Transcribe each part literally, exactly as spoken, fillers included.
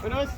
Buenas.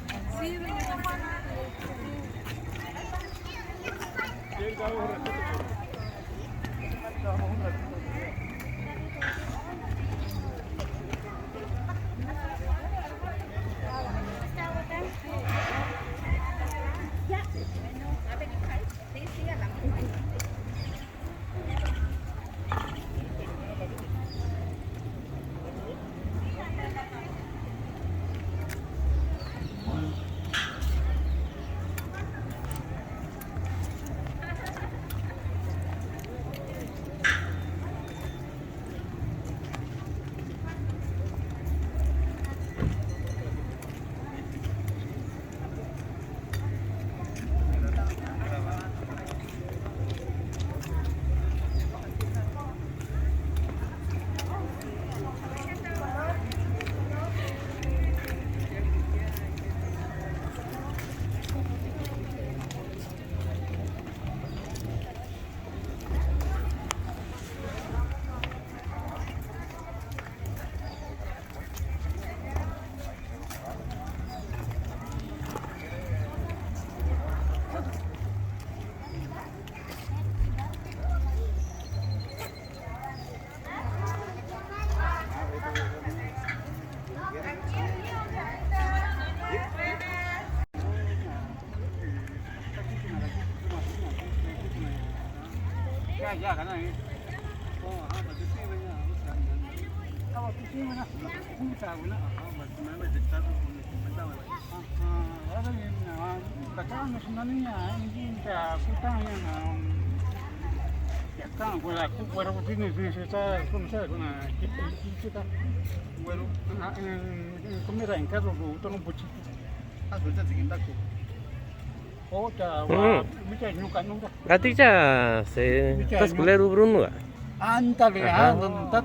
Ati cha se ta skuleru Bruno a. Ándale, ah, ta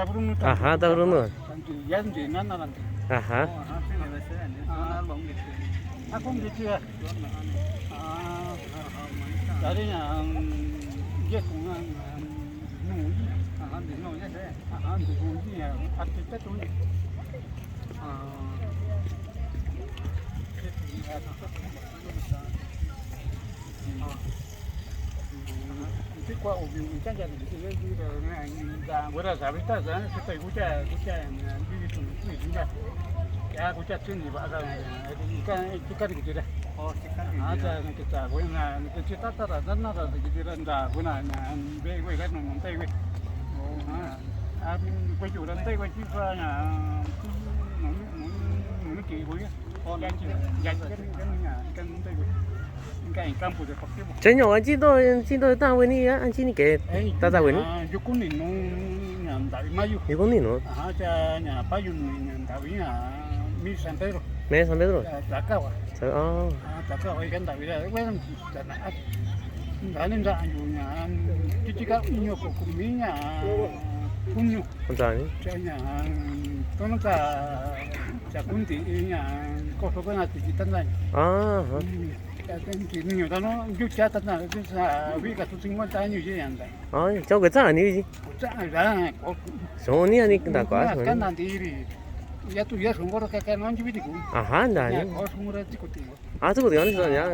Bruno. Ajá, ta Bruno. Ajá. Cheño, anchi to, anchi to tawe ni, anchi ni ke tatawe ni. Yukuni no. Mesa San Pedro. Sa, oh. Ndani. Aha. Cha kuetsa ni. Soni ani nda kua soni. Aha, ndani. A, tsuku tiku ni sa ya.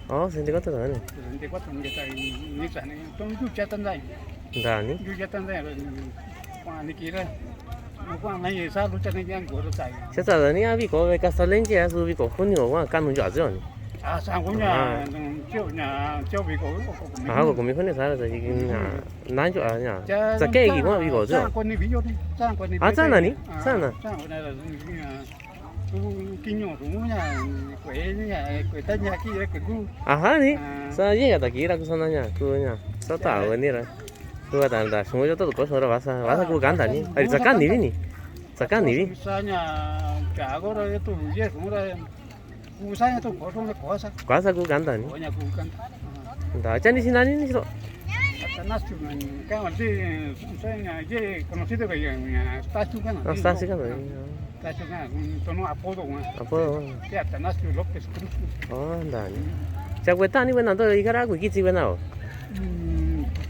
Oh, sesenta y cuatro sa ni. Ndani. Sa tsa ni a viko ve kasa lenche a su viko kuni o wa kanu njo a tsi ni. Aha, ko kumi kuni sa la sa ki na njo a nya. Tsa ke ki wa viko tsi. A tsa na ni? Tsa na. Aha ni. Sa ye ya ta ki ra ku sa na nya ku nya. Sa ta wa ni ra. Ku ta nda shungo yo to ko so ra vasa. Vasa ku kanta ni. Ari sa kani vi ni. Sa kani vi. Kuasa ku kanta ni. Nda chani si nani ni so. Atanasio, conocido que Atanasio kanta. Apodo. Oh, ndani. Cha kuetani wena to ikara ku kitsi wena o.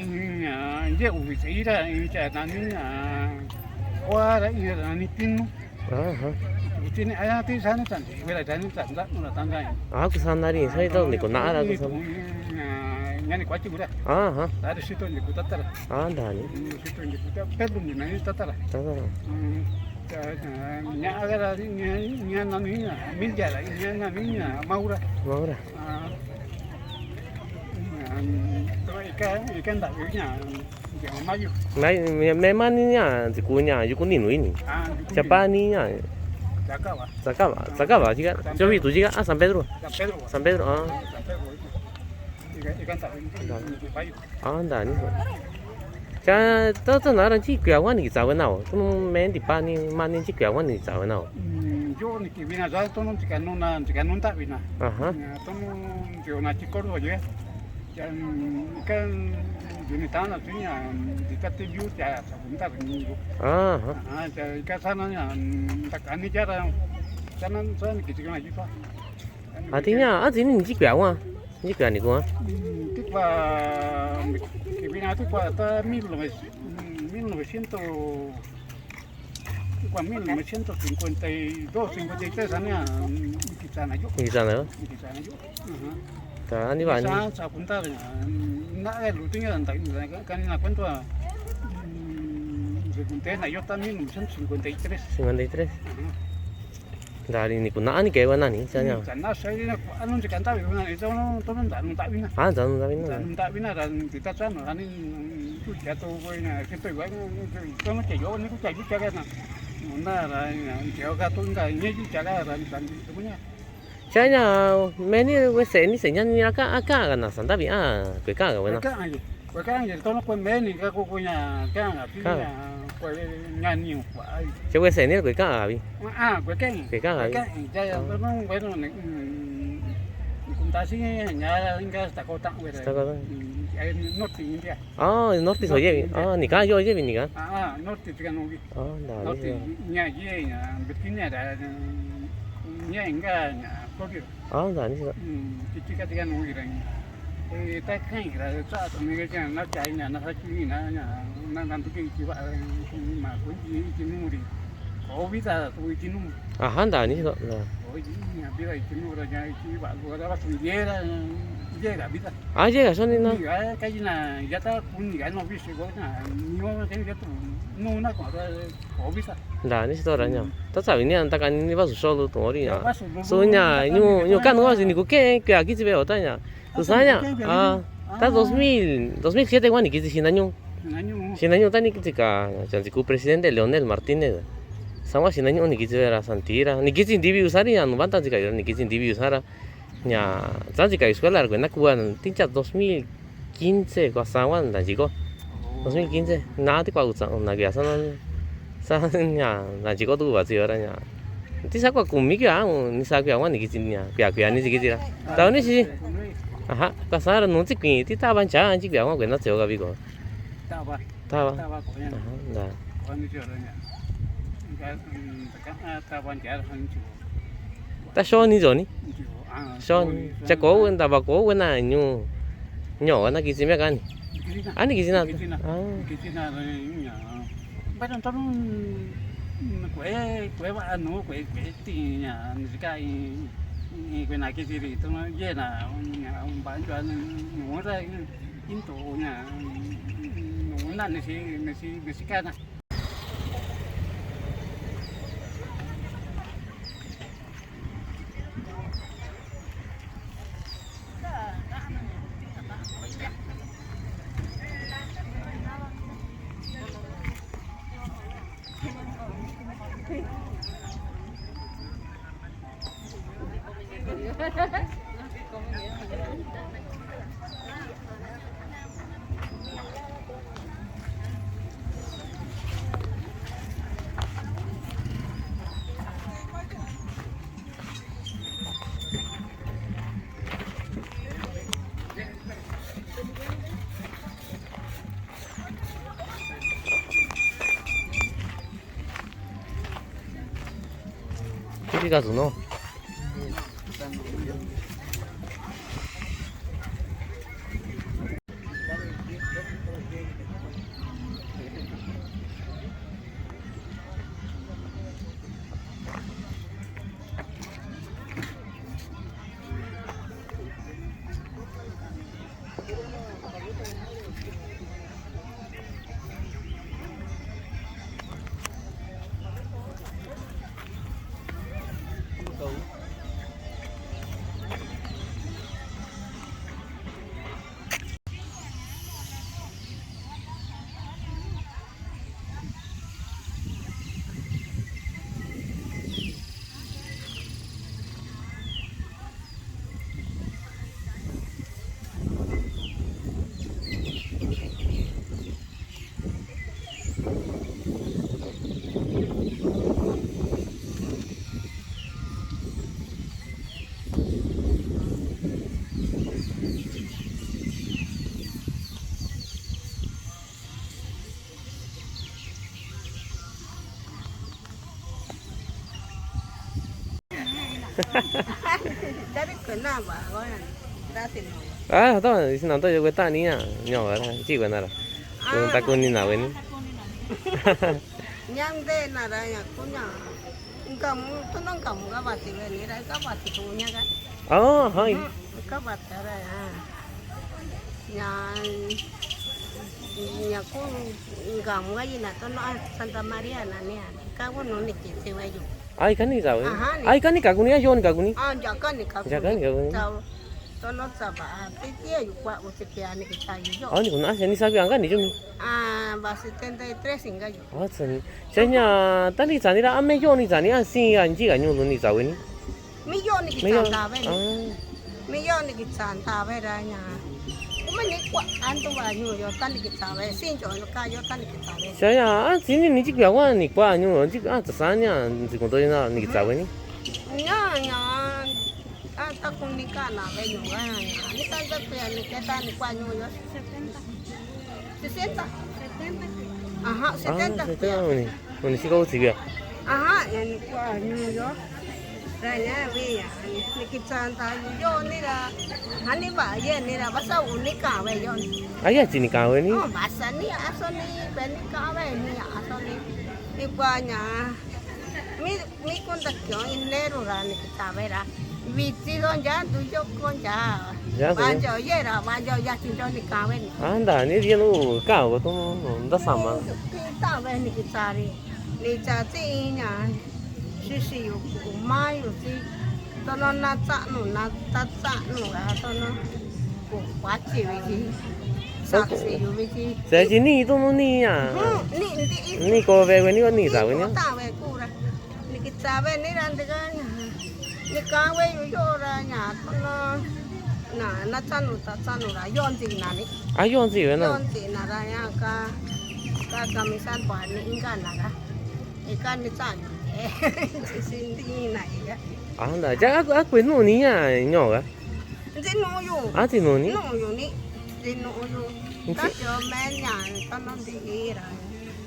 iin, a, nche uvi tse'era, iin cha nani, a, kuara, iin nani tinu. Aha. Tinu, a, ti sani tan, wera sani tan, tan, tan, tan. A, kusanari, sai to ni kuna'ara, kusan. Ñani kuachi kura. Aha. Dari situ ni kutatara. A, dani. Situ ni kuta, pelu ni nani tatara. Tatara. Mm. Ña, ña, ña, ña, ña, ña, ña, ña, ña, maura. Maura. Ah, mm, ika, ika nda, ña, ña, mayu. Mai, me, me mani ña, tiku ña, Yuku Ninu ini. Ah, Yuku Ninu. Chapani ña. Tsakava. Tsakava, Tsakava, chica. San Pedro. Chovi tu chica, ah, San Pedro. San Pedro. San Pedro, ah. San Pedro. Ika, ika nda, mayu. Anda, ni. Cha, to, to nara nchi kuya wani ki tsawe nao. To me ndi pani, mani nchi kuya wani ki tsawe nao. Mm, yo ni ki vina ya, to no nchi ka no na, nchi ka no nda vina. Aha. Ya, to no, yo na chi koro ye. Ya, mm, kan, yo ni tana, si ya, mm, di ta te yo, ya, sa nda vina yo. Aha. Aha, ya, ka sana ya, mm, ta kani ya ra, sana, sana ki chi ka na yo pa. A ti ña, a ti ni nchi kuya wa. Nchi kuya ni kuwa. Mm, ti kuwa, ki vina ti kuwa ta mil nove, mm, mil novecientos, ti kuwa mil novecientos cincuenta y dos, cincuenta y tres, a ni, mm, ni ki tsana yo. Ni ki tsana yo. Ni ki tsana yo. Aha. Ta, a ni va ni. Sa, sa kunta, mm, na, e, lu ti ña, nda, nda, ka, ka ni na kuento, mm, se kunte na yo ta mil novecientos cincuenta y tres. Cincuenta y tres. Aha. Dari ni kuna'a ni ke wa nani, sa ña. Sa na sa ni ku anu nchi ka nda vi na, to no, to no nda, nda vi na. A, nda, nda vi na. Nda, nda vi na, ra, ti ta sa no, ani, tu ya to, ko na, ke to, ko na, to no ke yo, ni ku cha, ku cha ka na. Na, ra, na, ke ka to, nda, ni ku cha ka, ra, nda, ni ku ña. Sa ña, me ni, we se, ni se ña, ni ra ka, a ka, ka na, sa nda vi, a, ke ka, ka, we na. Ke ka, a, ye. Kue ka'a nge, to no kue meni ka ko, ko ña, ka'a nge, ti ña, kue ña ni kua. Che kue seni kue ka'a vi. A, kue ka'a. Kue ka'a vi. Kue ka'a, ya, ya, to no, bueno, ni, mm, ni kuntasi ña, ña, inka esta kota, kue. Esta kota. Mm, e, norte, India. A, norte so yevi. Norte, India. A, ni ka yo yevi ni ka. A, a, norte, tika no vi. A, dale. Norte, ña, ye, ña, Virginia, da, ña, inka, ña, Florida. A, dani sa. Mm, ti, tika, tika no ira. E, ta kain kira, sa, to ni ke na cha ina, na sa chi ina, na, na, na, tu ke chi ba, ma, ko chi, chi no ri. Ko vida, ko chi no. Aha, dani sa. Na. Ko chi, na, vida chi no ra, ya, chi ba, ko da ba, tu yera, yera vida. A, yera, so ni na. Ni, a, ka ina, ya ta, kun ni, no vi, si, ko na, ni, o, ke, ya tu, no, na, ko, ko vida. Dani sa to ra ña. Ta sa vi ni, ta ka ni, ni ba su solo to ri ña. Su ña, ñu, ñu ka no, si ni ku ke, ke aki chi ve o ta ña. Sa ña, a, ta dos mil, dos mil siete wa ni kisi xina ñu. Xina ñu ta ni kisi ka, chansi ku presidente Leonel Martínez. Sa wa xina ñu ni kisi vera santira. Ni kisi ndivi usari ya, no banta si ka yo, ni kisi ndivi usara. Ña, chansi ka escuela ra kue na kua, tincha dos mil quince kua sa wa nda chiko. Dos mil quince, na ti kua utsa, na kua sa na. Sa ña, na chiko tu ba tsi ora ña. Ti sa kua kumi kua, ni sa kua wa ni kisi ña, kua kua ni si kisi ra. Ta ni si. Aha, ta sa ra no tsi kui, ti ta ban cha, chi kua wa kue na tsi o ka vi ko. Ta ba. Ta ba. Ta ba ko ya. Aha, da. Ko ni si ora ña. Ka, mm, ka, ta ban cha, ni si. Ta so ni so ni. So ni. Cha ko wen ta ba ko wen na ñu. Ñu wen na kisi me ka ni. A ni kisi na. Kisi na. A. Kisi na, ña. Ba ta to kue, kue ba no, kue, kue ti ña, ni si ka i, i kue na kisi ri, to ye na, ña, ba yo ni, no ra, i to ña, no na ni si, ni si, ni si ka na. Ika tsu no. A, to, isi na to yo kue ta ni ya, ño, a, chi kue na ra. Ku ta ku ni na kue ni. Ña nte na ra ya ku ña. Nkamu, tono nkamu ka vati ve ni ra, ka vati ku ña ka. A, hai. Ka vati ra ya. Ña, ña ku nkamu ka yina tono a Santa Maria na ni a. Ka ku nu ni ki ti ve yu. Ai, ka ni sa ve. Aha, ni. Ai, ka ni ka ku ni, a, yo ni ka ku ni. A, ya ka ni ka ku ni. Ya ka ni ka ku ni. Sa, tono sa ba, a, ti ti yu kua u ti pia ni ki sa yu yo. A, ni ku na, a, ni sa ku a ka ni yo mi. A, ba setenta y tres inga yo. A, sa ni. Sa ña, ta ni sa ni ra, a me yo ni sa ni, a si a nji ka ñu lu ni sa ve ni. Mi yo ni ki sa ta ve ni. A. Mi yo ni ki sa ta ve ra ña. Kuma ni kua anto ba ñu yo ta ni ki sa ve. Sin yo no ka yo ta ni ki sa ve. Sa ya, a, si ni ni chi kua wa ni kua ñu yo, chi, a, ta sa ña, si ko to na ni ki sa ve ni. Ña, ña. A, ta ku ni ka na ve ñu ga ña. Ni ka ta ku ya ni ke ta ni kua ñu yo. Setenta. Sesenta. Setenta. Aha, setenta. Setenta, uni, uni si ko si ya. Aha, ya ni kua ñu yo. Ra ya ve ya. Ni ki sa ta yo ni ra. Hani ba ye ni ra ba sa uni ka ve yo. A ya chi ni ka ve ni. O, ba sa ni a so ni ve ni ka ve ni a so ni. Ni kua ña. Mi Mi kunta kio inero ra ni ki sa ve ra. Viti ko ya, duyo ko ya. Ya, duyo. Vanyo ye ra, vanyo ya chinyo ni ka ve ni. Anda, ni ye no ka ko to no, no, nda sama. Ki ta ve ni ki sa ri. Ni sa ti ña. Sisi yu ku ma yu ti. Tono na sa nu, na sa sa nu ra tono. Ku pa chi ve ti. Sa si yu ve ti. Sa chi ni tono ni ya. Hmm, ni, ni, ni ko ve ve ni ko ni sa ve ni. Ni ko ta ve ku ra. Ni ki sa ve ni ra ni ka ña. Ni ka ve yu yo ra ña tono. Na, na sa nu, ta sa nu ra. Yo nzi na ni. A, yo nzi ve na. Yo nzi na ra ña ka. Ka, ka mi sa kua ni inga na ra. Ika ni sa ni. Chi si ni na ika. A, nda. Ja, a, a kue nu ni ña ño ga. Nzi nu yu. A, nzi nu ni. Nu yu ni. Nzi nu yu. Nzi. Ka kio me ña, tono nzi ra.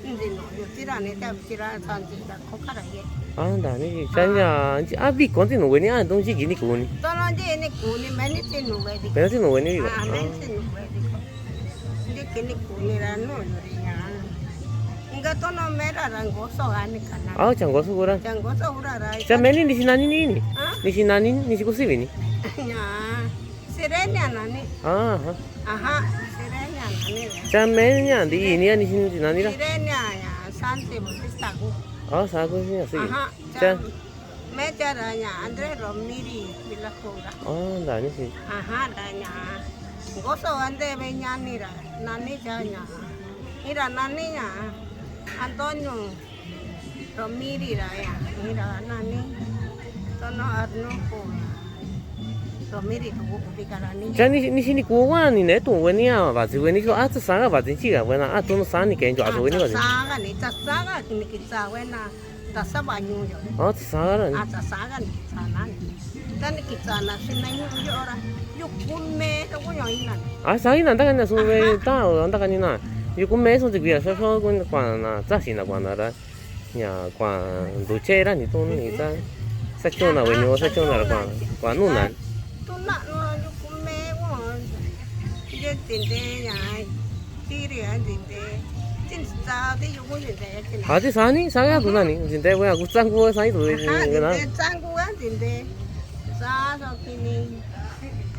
Nzi nu yu tira ni, ta tira sa nzi da ko ka ra ye. A, nda ni, sa ña, a, viko nzi nu ve ni, a, to nzi ki ni ku ni. Tono nzi ni ku ni, me ni nzi nu ve ni. Me ni nzi nu ve ni. A, me ni nzi nu ve ni. Nzi ki ni ku ni ra nu yu ri ña. Inga tono me ra ra ngoso ga ni ka na. A, cha ngoso ku ra. Cha ngoso ku ra ra. Cha me ni nisi nani ni ni. A? Nisi nani, nisi kusi ve ni. Ña. Sirenia nani. Aha. Aha, Sirenia nani. Cha me ña ndi ini ya nisi nani ra. Sirenia ya Santi Bautista ku. A, sa ku si ya si. Aha, cha. Cha. Me cha ra ña Andre Romiri Vilacura. A, nda ni si. Aha, da ña. Ngoso ande ve ña ni ra. Nani cha ña. Ira nani ña. Antonio. Romiri ra ya, ira nani. Tono Arnulfo ya. Romiri tu ku ubi ka ra ni. Cha ni, nisi ni ku wa ni ne tu ve ni ya, va tsi ve ni so, a, tsa sa ga va tsi chi ga ve na, a, tono sa ni ke njo a so ve ni va tsi. Tsa sa ga ni, tsa sa ga ni ki sa ve na, tsa sa ba ñu yo. A, tsa sa ga ni. A, tsa sa ga ni ki sa na ni. Ta ni ki sa na, si na ñu yo ra. Yu kun me, to ku yo ina. A, sa ina, ta ka ni na so ve, ta, ta ka ni na. Yu kun me so tsi ku ya, so, so, kun kwa na, tsa si na kwa na ra. Ña kua nduche ra ni tono ni ta. Saxi chona we ñuo, saxi chona ra kua, kua nuna. A ti sani, sani a tu nani, ntinte we a ku tsanku sani tu. Ntinte tsanku a ntinte. Sa so kini,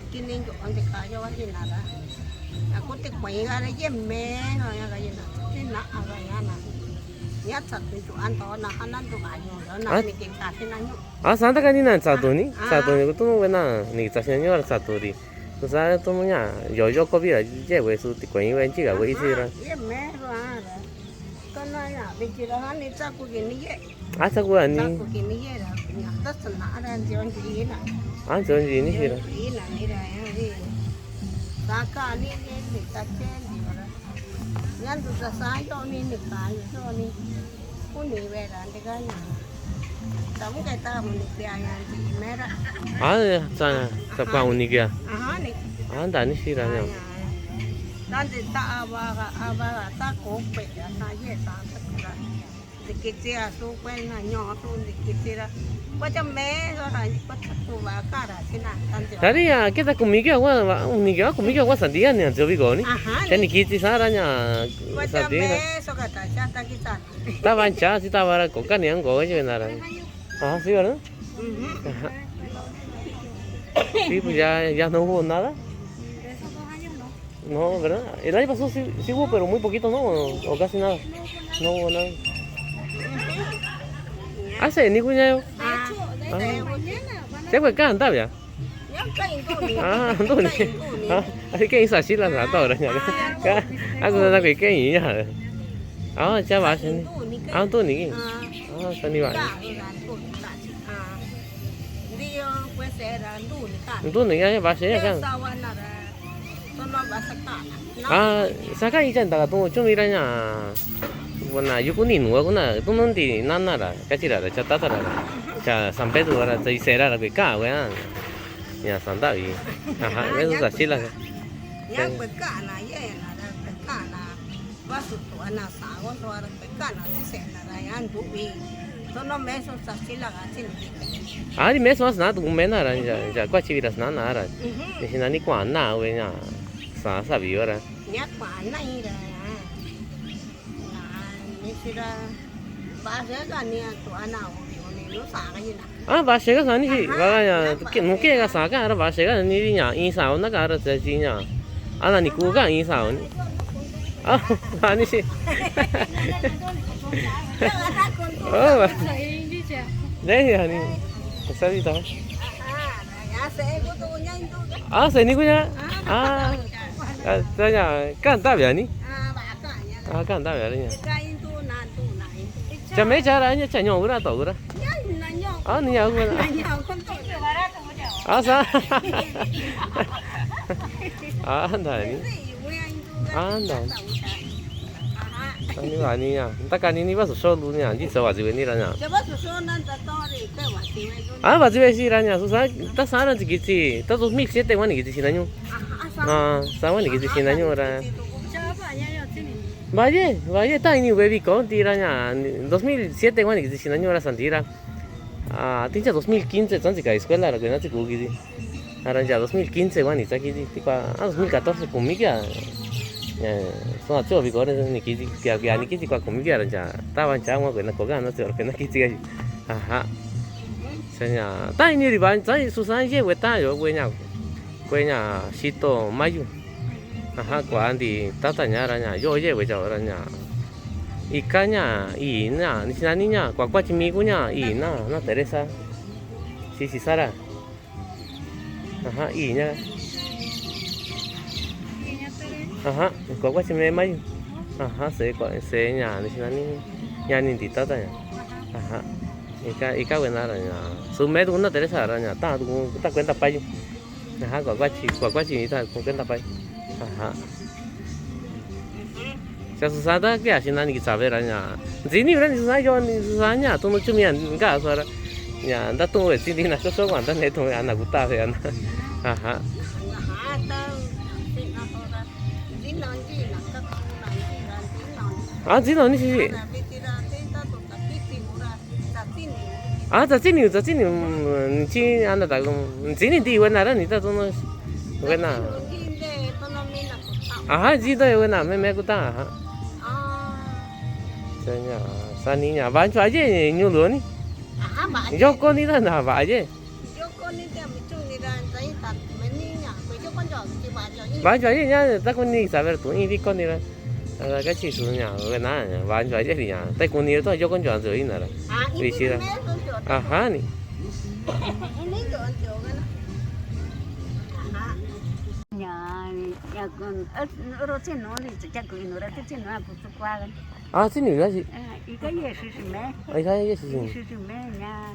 kini yo ante ka yo a ti nara. A ku ti kua ga re ye me, ya ga ye na. Ti na a ga ya na. Ya sa tu tu an to na ha nan tu ga yo na ni ke ka ti na yo. A, Santa Catarina, Estados Unidos, Estados Unidos, tu no ve na, ni Estados Unidos, Estados Unidos. Tu sa tu no ña, yo, yo ko vi ra, ye ve su ti ko i ve chi ga ve i si ra. Ye me ro a ra. Ko na ya, ve chi ra ha ni sa ku ki ni ye. A, sa ku a ni. Sa ku ki ni ye ra, ña ta sa na ra, yo ni na. A, yo ni ni si ra. Yo ni na ni ra, ya vi. Sa ka ni ye, ni sa che ni ra. Ña tu sa sa yo ni ni ka, yo ni. Uni we ra, ndi ka ña. Tamu ke ta mu ni kia ña ndi me ra. A, sa, sa kua uni kia. Aha, ni. A, nda ni si ra ña. Nda ndi ta a ba ga, a ba ga, ta ko pe ya, ta ye, ta ta ku ra. Ndi ki ti a su pe na ño su ndi ki ti ra. Kua cha me so ra, kua cha ku ba ka ra si na, ta ndi. Tari ya, ke ta ku mi kia, kua, uni kia, ku mi kia, kua sa ndi ya ni, a, yo vi ko ni. Aha, ni. Cha ni ki ti sa ra ña, sa ndi ra. Kua cha me so ka ta, cha ta ki ta. Tava ncha, sí, tava ra, ko kani ango, oye, nara. Ajá, sí, ¿verdad? Ujú. Ajá. Sí, pues ya, ya no hubo nada. No, ¿verdad? El año pasado sí, sí hubo, pero muy poquito, ¿no? O, o casi nada. No hubo nada. Ah, se ni kuña yo. Ah. Ah. Se fue acá, andaba ya. A, ntuni. A, a, kei sa sila sa to ra ña. Ka, a, sa na kei kei ña. A, cha va sini. A, ntuni. A, sa ni va. Ntuni ya, ya va sini ya ka. A, sa ka i cha nda ka tu chu mi ra ña. Bueno, yo ku ni nu ku na, tu no nti nana ra, ka chi ra ra, cha tata ra ra. Cha San Pedro ra, cha i se ra ra, kei ka we a. Ña Santa vi. Ajá, eso es así la. Ña kue kana, ye na ra, kue kana. Va su tu ana sa, go su ara, kue kana, si se na ra, ya ndu vi. Tono me so sa si la ga si ni. Ari me so sa na tu me na ra, ya, ya kua chi vi ra sa na na ra. Ni si na ni kua na we ña. Sa, sa vi ra. Ña kua na i ra. A, va se ka ni a tu ana o ni o ni no sa ka ni na. A, va se ka sa ni si, va ka ña, ke, no ke ka sa ka, ara va se ka ni ña, i sa o na ka ara sa si ña. Ana ni ku ka i sa o ni. A, va ni si. O, va. De ya ni. Sa vi ta. A, se ni ku ña. A, a, ta ña, ka nta via ni. A, ka nta via ni ña. Cha me cha ra ña cha ño ura to ura. A, ni ña ura. A, sa. A, nta ni. A, nta. A, ni va ni ña. Nta ka ni ni va so so lu ña. Ji so va ji ve ni ra ña. A, va ji ve si ra ña. Su sa, ta sa ra ji ki ji. Ta dos mil siete wa ni ki ji si na ñu. A, sa wa ni ki ji si na ñu ra. Valle, Valle, ta ini uve viko ti ra ña, dos mil siete wa ni ki ji si na ñu ra sa nti ra. A, ti ña dos mil quince tsan ti ka escuela ra kue na ti ku ki ji. Ara ña dos mil quince wa ni tsa ki ji, ti kua, a, dos mil catorce kumi kia. Ña, so a tsi o viko ra ni ki ji, kia, kia ni ki ji kua kumi kia ra ña, ta va ña wa kue na ko ka na tsi o kue na ki ji ka. Ajá. Sa ña, ta ini ri va, tsa su sa ye we ta yo we ña. Kue ña sito mayu. Ajá, kua nti tata ña ra ña, yo ye kue cha ra ña. Ika ña, i ña, ni si na ni ña, kua kua chi mi ku ña, i na, na Teresa. Si, si Sara. Ajá, i ña. Ajá, kua kua chi me mayu. Ajá, se kua, se ña, ni si na ni, ña ni nti tata ña. Ajá. Ika, ika kue na ra ña. Su me tu na Teresa ra ña, ta tu, ta kuenta payu. Ajá, kua kua chi, kua kua chi ta, kua kuenta pai. Ajá. Cha su sa ta ke a si na ni ki sa ve ra ña. Nti ni ve ra ni su sa yo ni su sa ña, tu no chu mi a nga su ra. Ña, nta tu ve si ni na so so kua nta ne tu ve a na ku ta ve a na. Ajá. A, nti no ni si si. Sa ti ni. A, txatxíniu, txatxíniu, chi ana taku, txíni ti wena ra ni ta tono, wena. Aha, txí to wena, me me kuta, aha. Sa ña, sa ni ña, vancho aye, ñu lu ni. Yoko ni ta na, va aye. Vancho aye ña, ta kuni saber tu, i vi koni ra. Ara, ka chi su ña, wena, vancho aye ri ña. Ta kuni to, yoko ncho ancho i na ra. Ri si ra. Aha, ni. Ña, ña, kun, ro chi no, ri chi ka ku ino ra, chi no, ku su kwa. A, chi ni ra si. Ika ye si si me. Ika ye si si. Si si me, ña.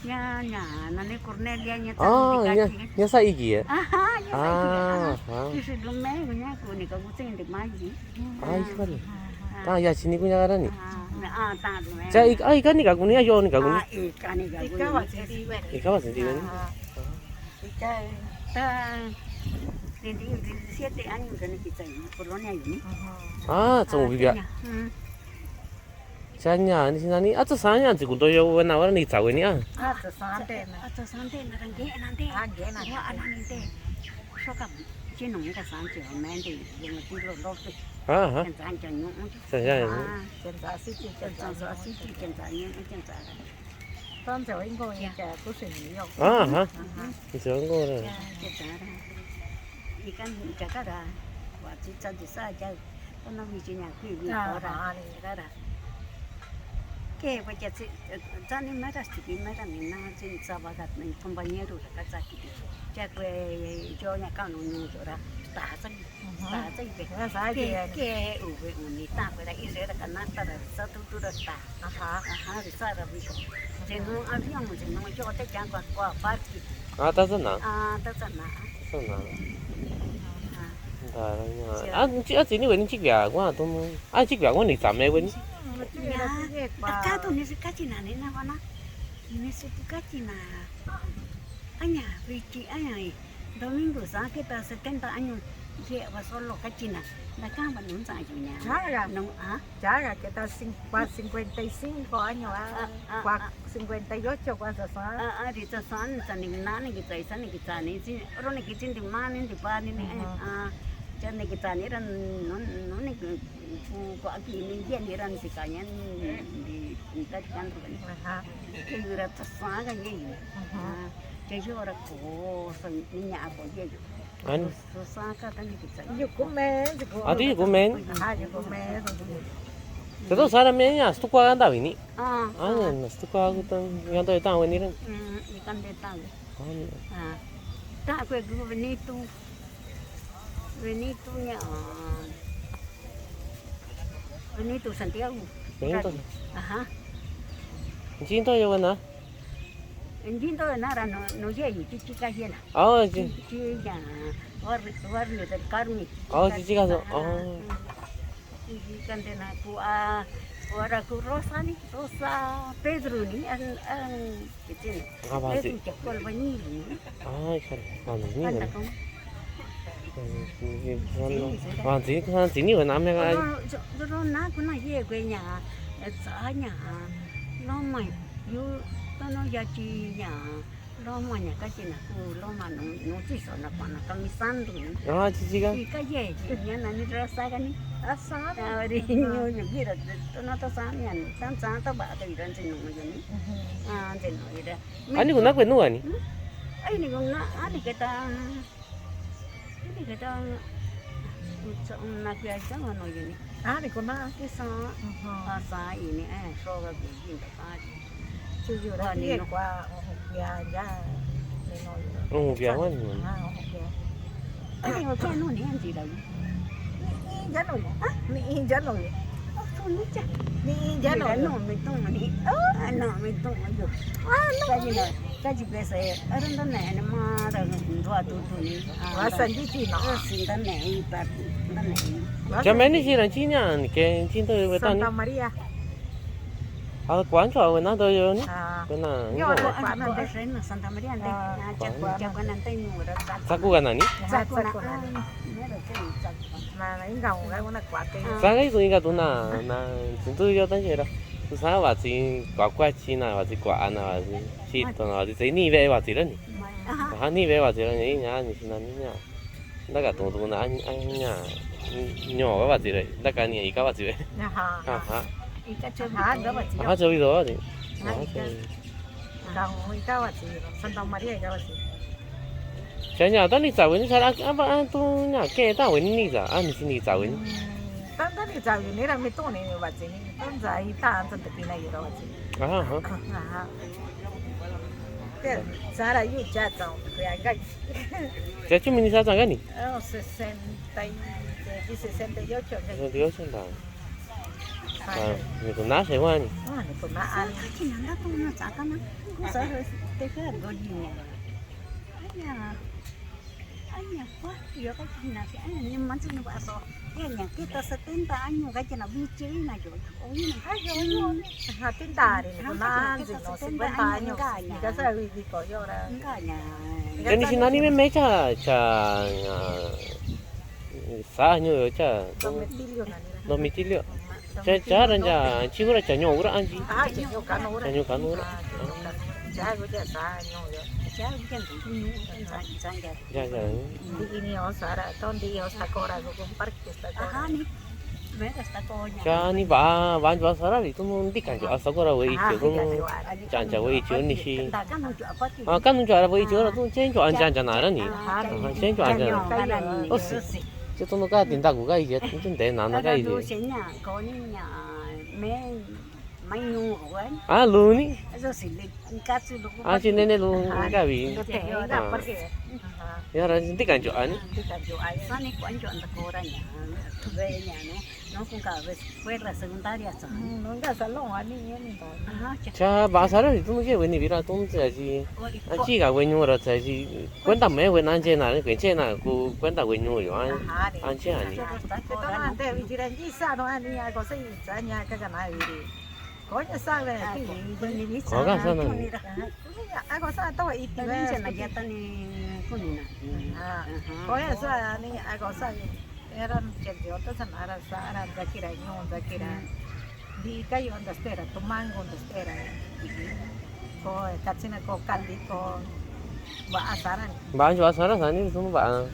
Ña, ña, nani Cornelia, ña. A, ña, ña sa iki e. Aha, ña sa iki e. Aha. Sisi lume, ña, kuni ka kusin de mai. A, ika ni. Ta ya sini kuña kara ni. A, ta lume. Sa ik-, a, ika ni ka kuni, a, yo ni ka kuni. A, ika ni ka kuni. Ika wa senti. Ika wa senti ni. Ika, ta, veintisiete años ka ni kita en Polonia yo ni. A, sa mo vivia. Sa ña, ni si nani, a, tsa sa ña, tsi kuto yo, wena, wena, ni tsa weni, a. A, tsa sa te na. A, tsa sa te na, range, nante. A, nge, nante. Wa, a, nante. Soka, chi no, ka sa, chi, mende, yo, no, tiro, lope. Aha. Ken sa, ken no. Sa ña, a, ken sa, si, chi, ken sa, so, si, chi, ken sa, ni, ken sa. Tonse, ingo, ya, kusi, yo. Aha. Aha. Ni sa, ingo, ra. Ya, ken sa, ra. Ikan, ken sa, ra. Wa, chi, sa, chi, sa, ya. Kono mi chi ña kui mi kora. Kora. Ke pa cha si, cha ni mara si ki mara mi na chi sa ba ka mi compañero ra ka sa ki. Cha kue yo ña ka no ñu ra. Ta sa. Ta sa ke. Ke u ve u ni ta kue ra i se ra ka na ta ra sa tu tu ra ta. Aha. Aha, ri sa ra vi. Che no avión, che no yo te cha kua kua parque. A, ta sa na. A, ta sa na. Ta sa na. Aha. A, chi, a, chi ni weni chi kua kua to mo. A, chi kua kua ni sa me weni. Ña, ta ka to ni si ka chi na ni na kua na. Ni si tu ka chi na. Aña, wi chi, aña, Domingo sa keta setenta años. Ye wa solo ka chi na. Na ka ba nun sa yu ña. Cha ya. No, a. Ya, ya keta cin-, cua-, cincuenta y cinco años, a, a, cua-, a, cincuenta y ocho, cua sa sa. A, a, ri sa sa, sa ni na ni ki sa, sa ni ki sa ni, si, ro ni ki chin di ma ni di pa ni ni, a, cha ni ki sa ni ran, no, no ni ki, ku, ku aki ni ye ni ran si ka ni, di, di ta kan ro ni. Aha. Ke yu ra sa sa ka ye. Aha. A, ke yo ra ko, sa ni ña ko ye yo. Ani. Ati yukumen. Ati yukumen. Teto sara me ña stuka anda vini. A, ña stuka kuta yanta yanta vini ren. Ani. Ta kue ku Benito. Benito ña. Benito Santiago. Benito. Aha. Chinto yo na. Ngindo nara no, no ye yu chi chi ka ye na. A, chi. Chi, chi ya, barrio, barrio del Carmen. A, chi chi ka so. A. Chi chi ka nde na ku a, ora ku Rosa ni, Rosa Pedro ni, an, an, chi chi ni. A, ba, Pedro chi. Chi ko albañil ni. A, ka, ba, ni. Anda ni. Ko. Wa, tsi, tsi ni wa na me ga. Ro, ro, ro na ku na ye kue ña, sa ña, loma, yu, tono ya chi ña, loma ña ka chi na ku, loma no, no chi so na pa na kamisandu ni. A, chi chi ka. Chi ka ye, chi ña na ni ra sa ka ni. A sa. A, ri ñu, ñu, mira, tono ta sa ña, tan sa ta ba ta ira chi no yo ni. A, chi no ira. Ani ku na kue nu ani. Ani ku na, ani keta. Ini kita, na kue aja ngono ini. A, ni kona. Kisa. Aha. Asa ini, e, soga gugin ta kari. Tujuh ratus ya, kwa, oh, ya, ya. Ini no. Oh, ya, wan. A, oh, ya. Ini hotel no ni anji lagi. Ni, ya no ya. A? Ni, ya no ya. Ni inja no. Ni inja no. Mira, no me toma ni. Oh, no me toma yo. Ah, no. Kaji na, kaji pesa e. Aran da ne, ne ma da ndo a tu tu ni. Ah, wa sanji ti na. Ah, sin da ne, i pa, da ne. Cha me ni si ran chi nya, ni ke chi to we ta ni. Santa Maria. A, kuan cho we na do yo ni. A. We na. Yo, ni ko. Kuan na de. Santa Maria de. A. A, cha kuan, cha kuan na de ni we ra. Sa ku ga na ni. Sa ku na. Sa ku na. Sa ga i su inga tu na, na, tu yo tan che ra. Xa Vatsi kuakuachina, Vatsi kuaana, Vatsi xitona, Vatsi tse ni ve'e Vatsi rani. Aja, ni ve'e Vatsi rani, ña ni xinani ña. Ntaka tuntuna, a, a, ña, ñoka Vatsi rani, ntaka ni ika Vatsi rani. Aja. Aja. Ika Chovido Vatsi. Aja, Chovido Vatsi. Aja, Chovido. Ika Vatsi, Santa Maria ika Vatsi. Cha ña ta ni tsa weni sara a, a, a, tu ña ke ta weni ni tsa, a ni si ni tsa weni. Ta, ta ni tsa weni ra mi tu ni Vatsi ni, ta tsa i ta, ta te pina i ra Vatsi. Aja, aja. Aja. Te, sara yu cha tsa, ya ga. Cha chu mi ni sa tsa ga ni? Oh, sesenta y, sesenta y ocho. Sesenta y ocho nda. Ah, ni tu na se wa ni. Ah, ni tu na a ni. Sa ka chi nanda tu na sa ka na. Sa te ka go ni ni. Aña. Aña, pa, yo ka chi na se. Aña, ni man se ni ba so. Ya, ya, kita setenta años ka chi na bichi na yo. Oye, ay, yo, yo. Setenta años, no, cincuenta años. Ni ka sa vi, vi ko yo ra. Engaña. Ni si nani me, me cha, cha, ah, Sa ñu'u yo cha. Domicilio nani ra. Domicilio. Cha, cha ra ya, chi ura cha ñu'u ura anchi. Ah, cha ñu'u kanu ura. Cha ñu'u kanu ura. Ah, cha ñu'u kanu. Cha gu cha sa ñu'u yo. Cha gu cha ñu'u yo. Ya, ya. Di ini o sara, ton di o sa kora gu parque sta kora. Aha, ni. Cha ni ba, ba, ba sara ri tu no di kan jo asa kora we ichi tu no. Chancha we ichi ni si. Ah, kan jo ara we ichi ora tu chen jo an chancha na ra ni. Ah, chen jo an chancha. O si. Che tu no ka tinta ku ka ichi, tu de na na ka ichi. Ah, lu ni. Ah, chi nene lu ka vi. Ya ra di kan jo an. Cha ba sara ni tu no che we ni vira tu no che si. An chi ka we ñu ra che si. Cuenta me we na che na, que che na ku cuenta we ñu yo. An, an che ani. Ko ka sa na ni. Ko ka sa to iti ba. Ko ya sa ni a ko sa. Era che yo to sa na ra sa ra zakira ñu zakira. Di ka yo ndastera, tumango ndastera. Ko katsina ko kali ko ba asara ni. Ba jo asara sa ni tu ba.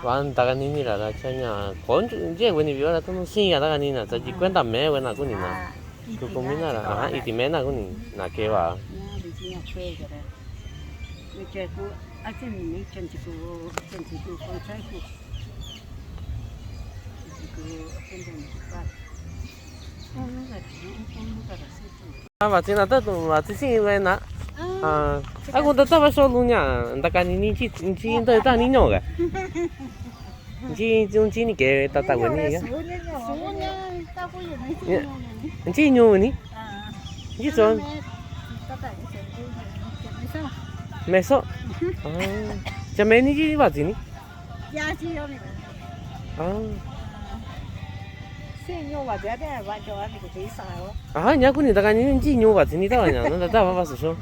Ba ndaka ni ni ra ra cha ña. Ko je we ni vio ra tu no si ya ndaka ni na sa ji cuenta me we na ku ni na. Kukumina ra, aha, iti mena kuni, na keva. A, Vatsi na ta tu, Vatsi si we na. A, a ku ta ta va so lu ña, ndaka ni ni chi, chi nda ta ni ño ga. Nchi, nchi ni ke tata weni ya. Nchi ñu ni. Nchi so. Meso. Ah. Cha me ni chi Vatsi ni. Ah. Aha, ña kuni ta ka ni nchi ñu Vatsi ni ta va ña, na ta va va so so.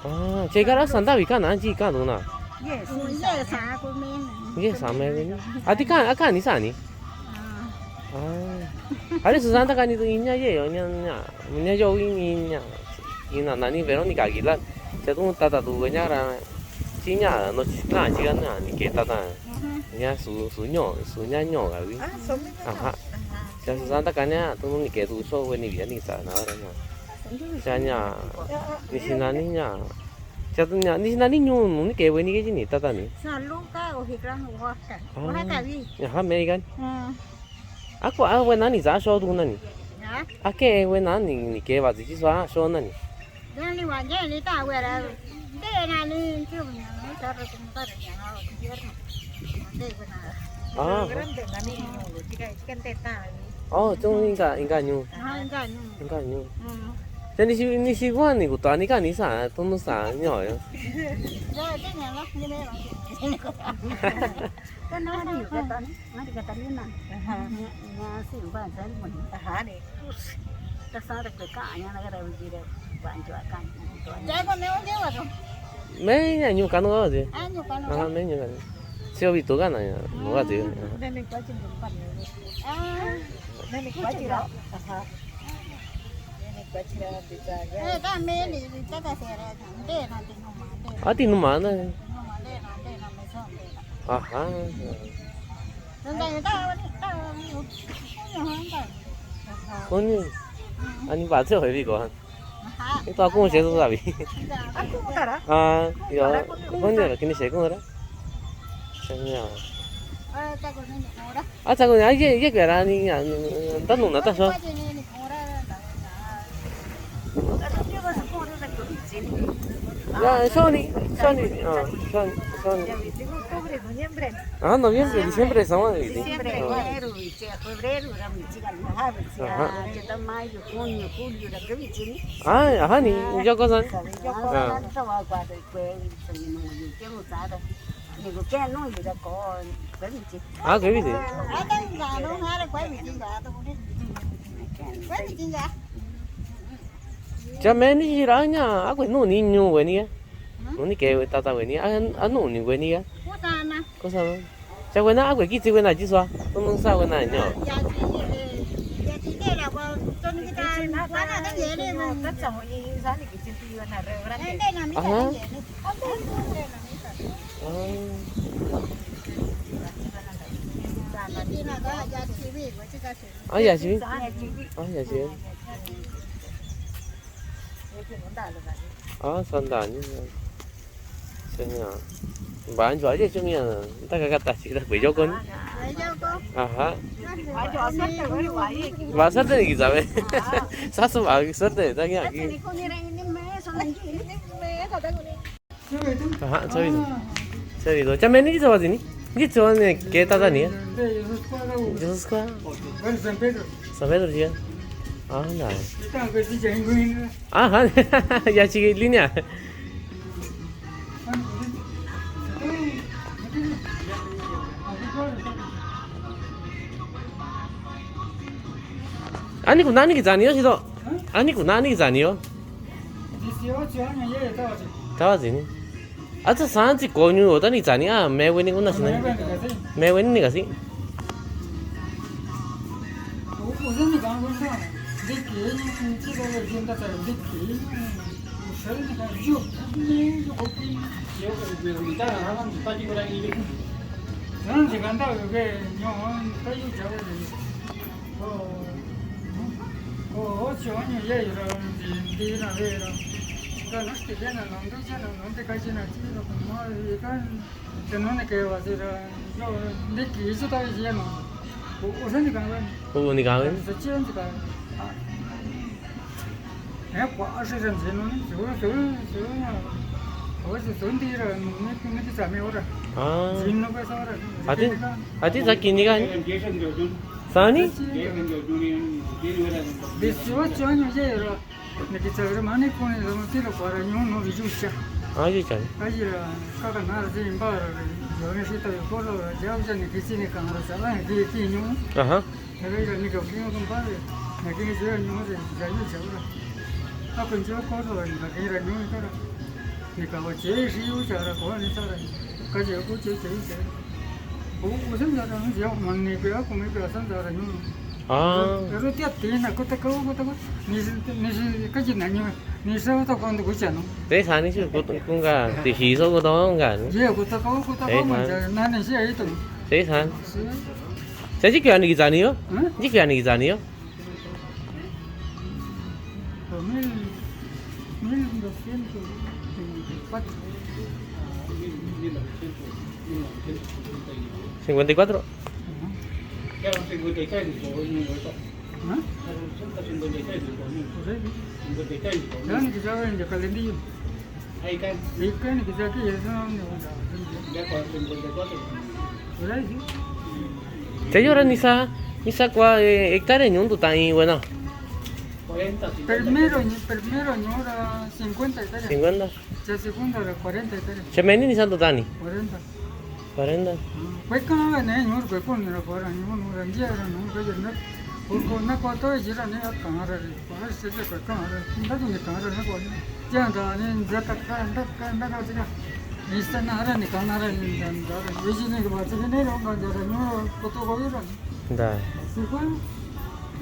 Ah, che kara santa vi kana, nchi ka duna. Yes. Yes, ame ni. Ati ka, aka ni sa ni. Ah. Are su santa ka ni tu iña ye yo, ña, ña. Ña yo iña. Ina nani Verónica Aguilar. Cha tu tata tu ña ra. Chi ña, no chi ka, chi ka na, ni ke tata. Ña su, su ño, su ña ño ga vi. Aha. Cha su santa ka ña, tu ni ke tu so we ni via ni sa na ra ña. Cha ña, ni si nani ña. Cha tu ña, ni si nani ñu, nu ni ke we ni ke chi ni, tata ni. San Luka o Hikran o Oaxaca. Oaxaca vi. Aha, American. A ko a we nani sa so tu nani. A ke we nani, ni ke Vatsi chi sa so nani. Dani wa ye ni ta we ra. De nani, chu ni ta ra tu ta ra ya. Ah. Oh, tu inka, inka ñu. Inka ñu. Inka ñu. Cha ni si, ni si wa ni ku ta ni ka ni sa, tu nu sa, ño yo. Ka na ni ka ta ni, ni ka ta ni na. Aha. Ni, ni si wa sa ni. Aha ni. Ka sa ra ka ka, ña na ka ra wi ji ra, wa njo ka. Ya ko ne o je wa to. Me ña ñu ka no wa je. Ah, ñu ka no. Aha, me ñu ka no. Si o vi to ka na ya, no wa je. De ni ka chi ni pa ni. Ah. A, tinuma na. Aha. Kuni. Ani ba tse hoi bi ko. Ito akung se so sabi. A, yo. Kuni ra kini se kung ra. Senya. A, tsa ko ni, a, ye, ye kera ni, a, ta nu na ta so. Ya, soni, soni, a, soni, soni. A, noviembre, diciembre, estamos en diciembre. Diciembre, enero, febrero, Aha. Ay, aha ni, yo ko san. A. A, kuevi si. Cha meni si ra nya, a kue nu ni ñu kue ni ya. Nu ni ke tata kue ni, a, a nu ni kue ni ya. Ko san. Cha kuena a kue kitsi kuena chi sua. Tong tong sa kuena nyo. Aha. A, ya si. A, ya si. A, sanda ni. Senya. Ba nchua je chumi a. Ta ka ka ta chi ta kue yo ko ni. Aha. Ba suerte ni ki sabe. Sa su ba suerte ta ki a ki. Aha, chavi do. Chavi do. Cha meni ki chavi ni. Ki chavi ni ke ta ta ni. Yo soy Juan. San Pedro, ya. Anda. Aha, ya sigue línea. Ani kuna ani ki zani yo, sido. Ani kuna ani ki zani yo. Dieciocho años ya estaba así. Estaba así, ¿no? Ata santi koñu ota ni zani a, me weni kuna sina. Me weni kasi. Ko ocho años ya ira, ndi na vera. Ka no te ya na no, no te ka ya na ti no, no, ka te no ne ke va sira. Yo, de ki su ta ya no. Ko, o se ni ka va. Ko ni ka va. Se chi ni ka. E, ko a se ran se no ni, su, su, su, no. O se su ndi ra, no, ni, ni ki sa me ora. A. Jin no ka sa ora. Ati, ati sa ki ni ka ni. Sani? Dieciocho años ya ira. Ni ki sa ira mani kuni lo ti lo para ñu no vi yucha. A, yucha. Ayi ra, ka ka na ra si ba ra, yo ni si ta yo ko lo ra, ya ucha ni ki si ni ka ra sa, ni ki ki ñu. Aha. Ni ra ni ka ki no compadre. Ni ki ni se ñu se, ya yucha ora. A kun yo ko lo, ni ka ki ra ñu ka ra. Ni ka wa che si yucha ra ko ni sa ra. Ka je ko che che che. O, o sen ya ra, ya man ni pe a ko me pe a san ya ra ñu. A. Pero tia tina, ko ta ko, ko ta ko. Ni, ni, ka ji na ñu. Ni sa ta ko ndo ko cha no. Te sa ni si ko, ko nga, te si so ko to nga. Ye ko ta ko, ko ta ko ma cha, na ni si ai to. Te sa. Si. Sa ji kya ni ki zani yo? Hm? Ji kya ni ki zani yo? Mil, mil doscientos cincuenta y cuatro. Cincuenta y cuatro. Ajá. Ajá. Pues sí. Ya ni que saben de Calendillo. Ahí caen. Ahí caen, que sea que ya son, no, no, no. Ya cuando cincuenta y cuatro. Por ahí, sí. Señora, ni sa, ni sa kua, eh, hectárea ñundo ta i, bueno. Cuarenta, cincuenta. Primero, primero, ñora, cincuenta hectáreas. Cincuenta. Ya segunda, era cuarenta hectáreas. Che meni ni sa to tani. Cuarenta. Cuarenta. Kue kanga ne ñor kue kon ne ra kora ñor no ra ngia ra no kue ne. Ko na ko to ji ra ne a kanga ra re. Ko se kue kanga ra. Nda tu ne kanga ra ne ko. Ya nda ne nda ka ka nda ka nda ka ji ra. Ni sa na ra ne kanga ra ne nda nda ra. Ye ji ne ko ba ji ne ro nda ra ñor ko to ko ra. Nda. Si ko.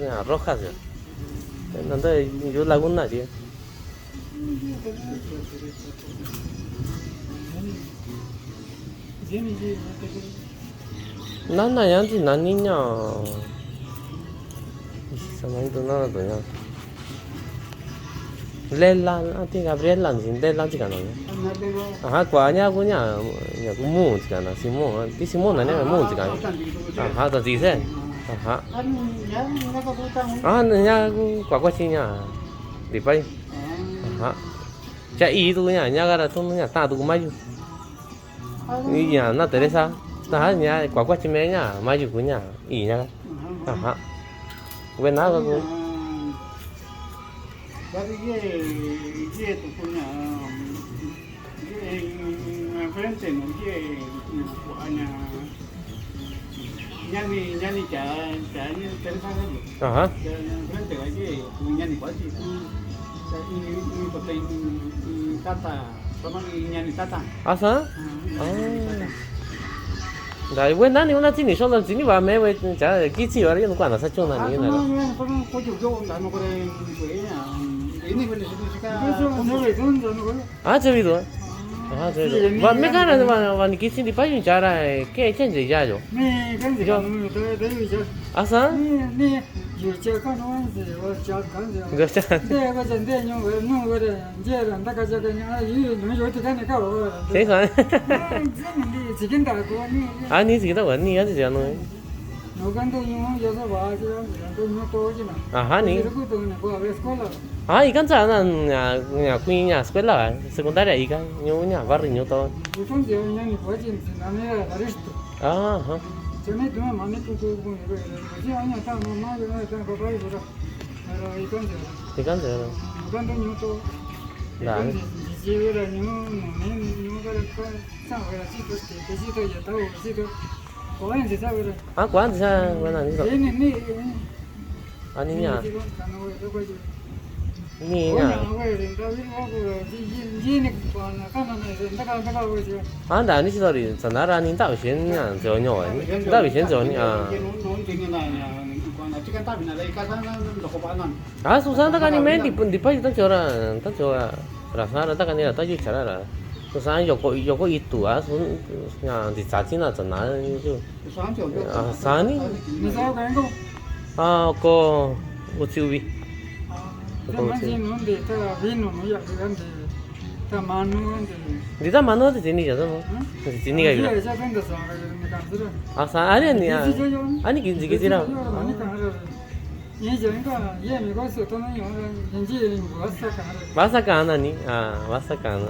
Ña roja si. Nanda yu lagun na si. Nana ña ti nani ña. Sama itu nana to ña. Lela, a ti Gabriela ni, Lela ti kana. Aha, kua ña ku ña, ña ku mu ti kana, Simon, a ti Simon na ña mu ti kana. Aha, ta ti se. Aha. Aha, ña ku kua kua ti ña. Di pai. Aha. Cha i tu ña, ña gara tu ña, ta tu ku mayu. Ña na Teresa. Taha ña kua kua ti me ña, mayu ku ña, i ña. Aha. Wena ka ku. Frente no, ñani, ñani cha, cha, ñani Teresa ka. Aha. Frente ka, ñani kua ti. Tata, tata, ñani tata. Asa? Ah. Nda, we nani una tini solo tini wa me we cha kitsi wa yo no kuana sa chona ni na. Ah, che vi do. Ah, che vi do. Wa me kana wa wa ni kitsi di pa yun chara ke chen je ya yo. Ni kan je yo. Asa? Ni ni yo che kan wa je wa cha kan je. Yo cha. De wa je de nyu we nu we de. Nje ra nda ka ja ka nya yu nu yo ti ka ne ka wo. Ke sa. Ni zikin da ko ni. A ni zikin da wa ni ya ti ja no. No kan to nyu yo so wa ji ya to nyu to ji na. Aha ni. Ko to ne ko a ve skola. A i kan sa na nya nya ku nya skola wa. Sekundaria i kan nyu nya barri nyu to. I kan je nya ni ko ji na ne ra risto. Aha. Che ne to ma ne ku ku ku ne ko. Ji nya ta ma ma ne ta ko ba yu ra. Ikan zero. Ikan zero. Ikan zero. Da. Ah, kuan sa, kuan sa. Ani nya. Ni nya. Anda ni si tori, sanara ni tau sien nya, zio nyo ni. Tau sien zio ni, ah. A, susan ta kani me di, di pa yu ta chora, ta chora. Ra sa ra ta kani ra ta yu chara ra. Susan yoko, yoko itu a, sun, nya, di sa china chana yu. A, sa ni? A, ko, uchi ubi. Ko uchi. Di ta manu di chini ja no. Di chini ka yu. A, sa, ani, ani, a. Ani kinji kinji ra. Basa kana ni, a, basa kana.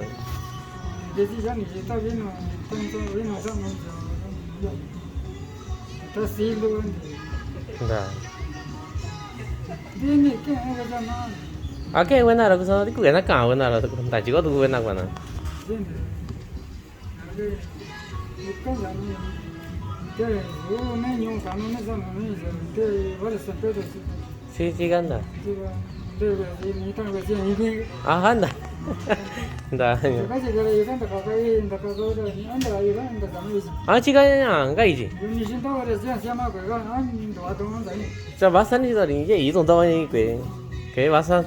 Da. A ke wena ra kusa, di ku wena ka wena ra, da jigo tu wena kana. Si, si, kanda. Aha, nda. Nda. A, chika nya, nga iji. Sa basa ni sa ri, ye i tong tawa ni kue. Ke basa.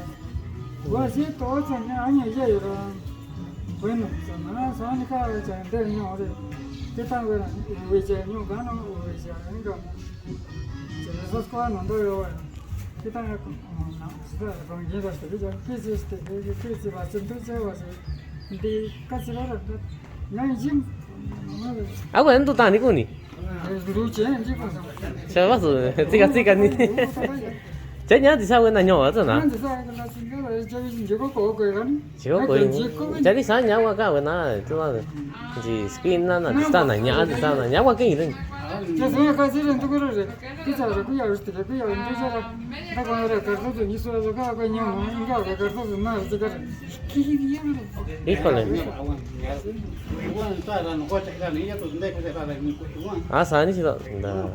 Bueno, sa na sa ni ka cha nte nyo de. Ke ta we na we cha nyo ga no we cha nyo ga. Che sa skua no do yo wa. Ke ta ko na sa ko ngi da ste ke cha ke se ste ke ke se ba chen tu che wa se. Ndi ka se ra ra. Nya jim. A ko en tu ta ni ku ni. Sa basa, tsika tsika ni. Che nya di sa we na nyo wa sa na. Jigo ko. Jadi sa nya wa ka we na, tu wa. Ji screen na na, di sa na nya, di sa na nya wa ke ni. Híjole. A, sa ni si do. Da.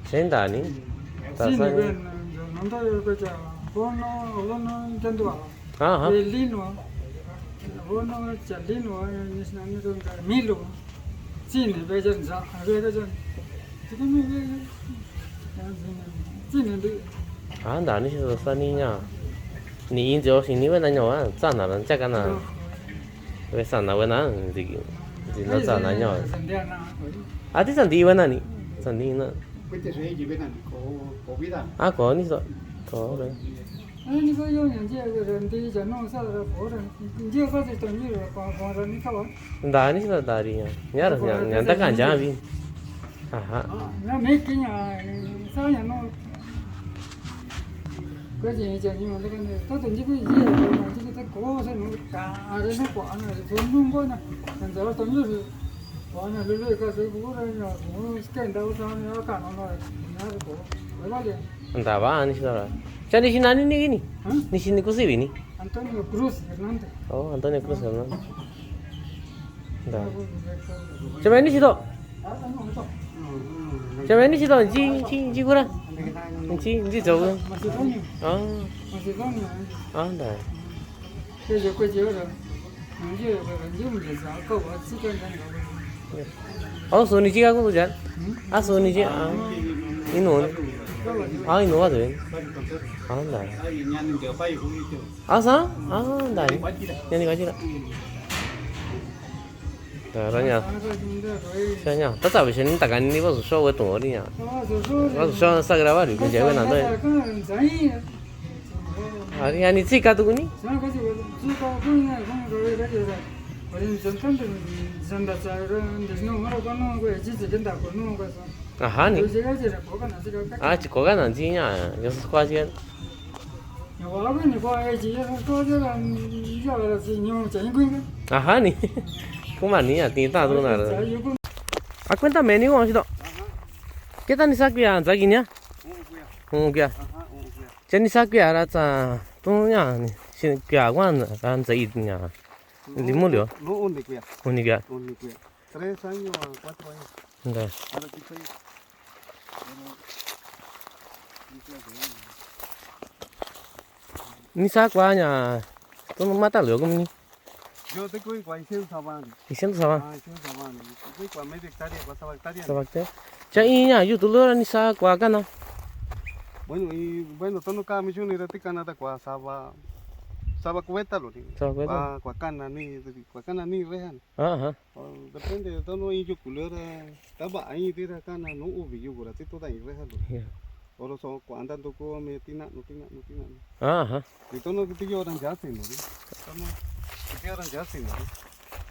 Senda ni. Ta sa ni. Aha. Lino, bono, chalino, nisna, ni don, milo. Sine, bejan, sa, bejan. Sine, bejan. Tsi ni nti. A, nta ni si sa ni ña. Ni i nti o si ni we na ña wa, tsa na ra, tsa ka na. We sa na we na, nti, nti na tsa na ña. A, ti sa nti we na ni. Sa nti na. A, ko ni so. Ko re. Nta ni sa ta ri ña. Ña ra, ña, ña nta ka ña vi. Aha. Nta va, ni si ta ra. Cha ni si nani ni ki ni? Ni si ni kusi vi ni? Antonio Cruz Hernández. O, Antonio Cruz Hernández. Nta. Cha me ni si to. Cha me ni si to, nchi, nchi, nchi kura. Nchi, nchi zo. Macedonia. A. Macedonia. A, nta. O, so ni chi ka ku jan. A, so ni chi. A. Ino. A, ino wa de. A, nta. A, sa? A, nta. Ña ni ka chi ra. Nta ra ña. Sa ña. Ta ta ve sa ni ta ka ni ba so so we to ri ña. Ba so so sa grabar ri ku je we na do. Ari, ani tsi ka tu ku ni? Aha ni. A, chi ko ka na chi ña. Yo so kwa chi. Aha ni. Kuma ni ña ti ta tu na ra. A, kuenta me ni wa si to. Keta ni sa kuya, sa ki ña. Un kuya. Cha ni sa kuya ra tsa, tu ña ni, si kuya wan ra tsa i ña. Limu lio. No, un kuya. Un kuya. Un kuya. Tres años a cuatro años. Nta. Ahora sí estoy. Ni sa kua ña, tu ma ta lio ku ni. Yo te kui kua ciento saba ni. Ciento saba. A, ciento saba ni. Te kui kua media hectárea, kua saba hectárea. Saba hectárea. Cha i ña, yu tu lio ra ni sa kua kana. Bueno, i, bueno, tonu ka mi chuni ra ti kana ta kua saba, saba kueta lo ni. Saba kueta. Kua, kua kana ni, kua kana ni reja ni. Aha. O, depende, tonu i yuku lio ra, ta va i ti ra kana nu uvi yuku ra, ti tu ta i reja lo. Ya. Oro so kuanta nduku me tina'nu, tina'nu, tina'nu. Aha. Ti tono kiti yo ra ncha sino ri. Tono kiti yo ra ncha sino ri.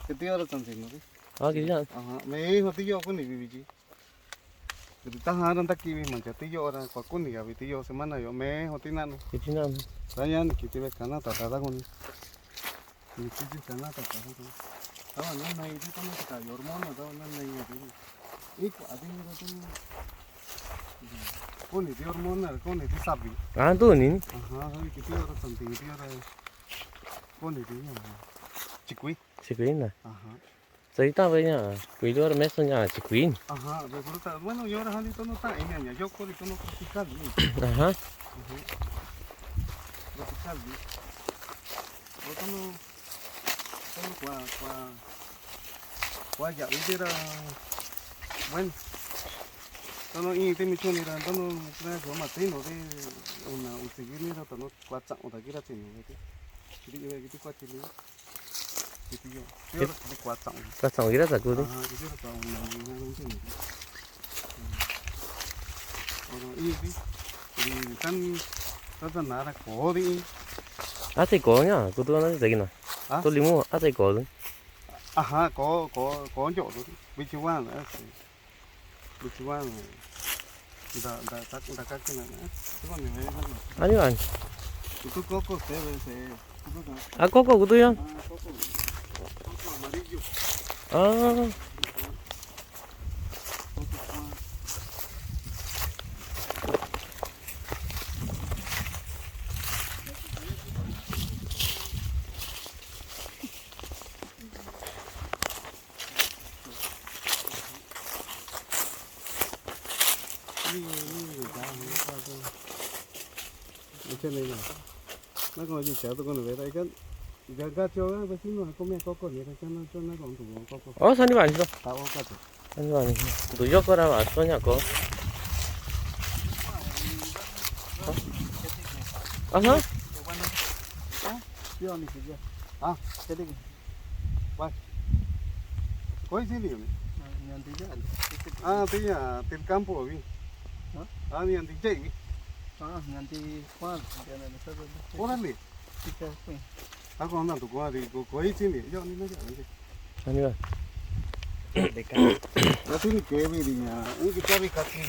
Kiti yo ra chan sino ri. A, kiti ya. Aha, me ho ti yo kuni vivi chi. Kiti ta ha ra nta kivi mancha ti yo ra kua kuni ya vi ti yo semana yo me ho tina'nu. Kiti na'nu. Ta ya ni kiti ve kana ta ta ta kuni. Ni kiti kana ta ta ta. Ta va na nai ti tono ta yo hormona ta va na nai ya vi. Iko adi ni ko tu. Koni ti hormona, koni ti savi. A, tu ni. Aha, savi kiti ora santi, kiti ora. Koni ti ña. Chikui. Chikui na. Aha. Sa ita ve ña, kui ora meso ña chikui. Aha, ve fruta. Bueno, yo ora hali tono ta, ña, ña, yo kori tono tropical ni. Aha. Aha. Tropical ni. Yo tono Tono kua, kua, kua ya vi ti ra. Bueno. Tono i ti mi chuni ra, tono na yo ma ti no de una un sigi ni ra, tono kua cha un ta kira ti no de. Kiti yo, kiti kua ti ni. Kiti yo. Kiti kua cha un. Kua cha un kira ta ku de. Ah, kiti ra kua una ni na un ti ni. Oro, i, i, i, tan, tan, tan nara ko di. Ate ko ña, kutu na te kina. Ah? To limu, ate ko di. Aha, ko, ko, ko yo, which one, eh, which one, da, da, da, da, ka kina, eh, which one, eh, ani wan. Kutu koko, se, se, kutu ka. Ah, koko, kutu yo. Ah, koko. Koko amarillo. Ah. O, sani bani to. Sani bani. Tu yo kora ba, soña ko. Ajá. Bueno. Ah, yo ni siquiera. Ah, ¿qué te? Bueno. ¿Cuál es el idioma? Ah, ni antes ya. Ah, te ya, del campo, vi. ¿Ah? Ah, ni antes ya, vi. Ah, ni antes, ¿cuál? Ya no, no sé dónde. Órale. Sí, está, sí. Ah, con tanto, con, con, con ahí sí, yo ni me llamo, sí. Ani ba. Nga tuni keviriña, unki tabi kati.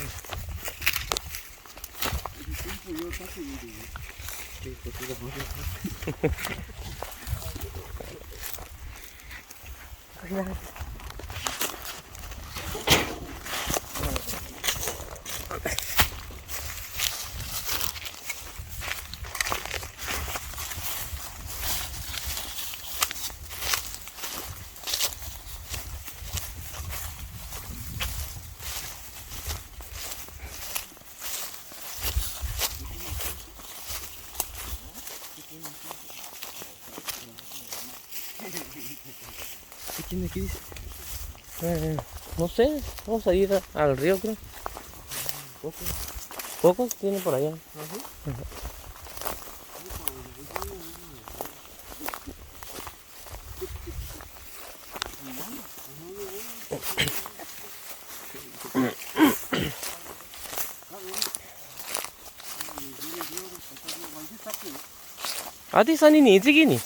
¿Qué tiene aquí? Dice. Eh, no sé, vamos a ir a, al río, creo. Cocos. Cocos tiene por allá. ¿Ah, sí? Ajá. Ati sani ni, tsiki ni.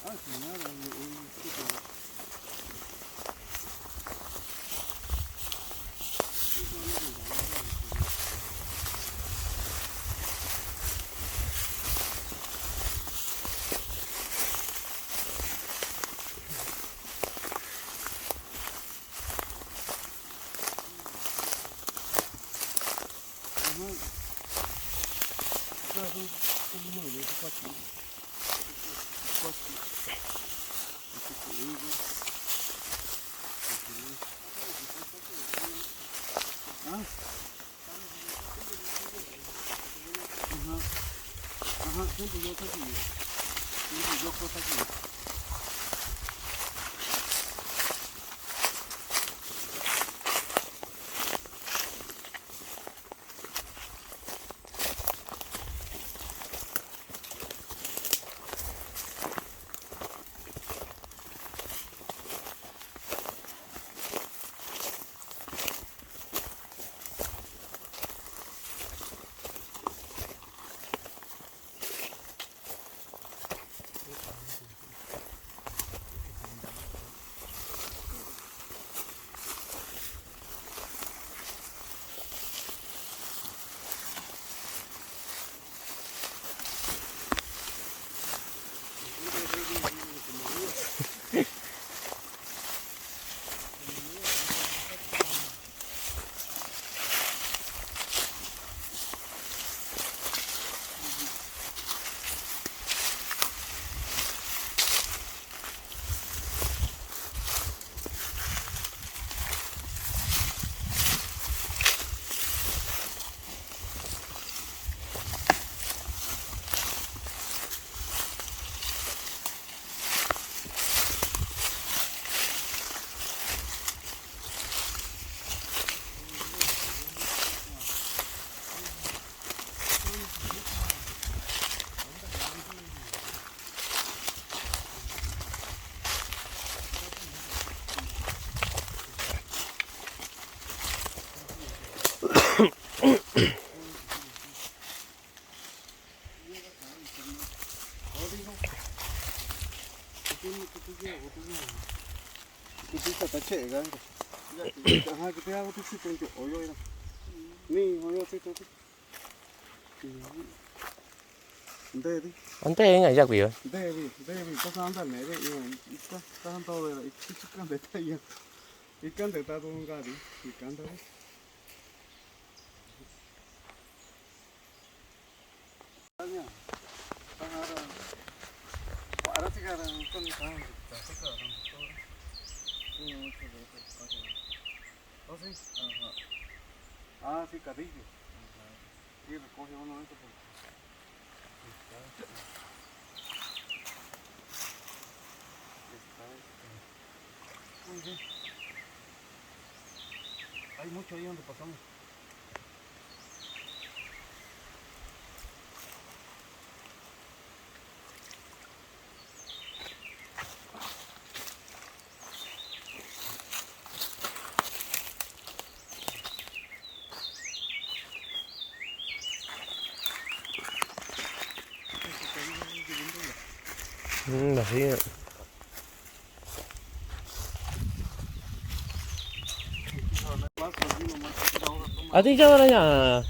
Ante, ante, ya kuya. Ante, ante, ante, ante, ante, ante, ante, ante, ante, Ah, sí, Cadillo. Y recoge uno de esos porque está, está, está. Muy bien. Hay mucho ahí donde pasamos. Mm, así. A ti chava ra ña,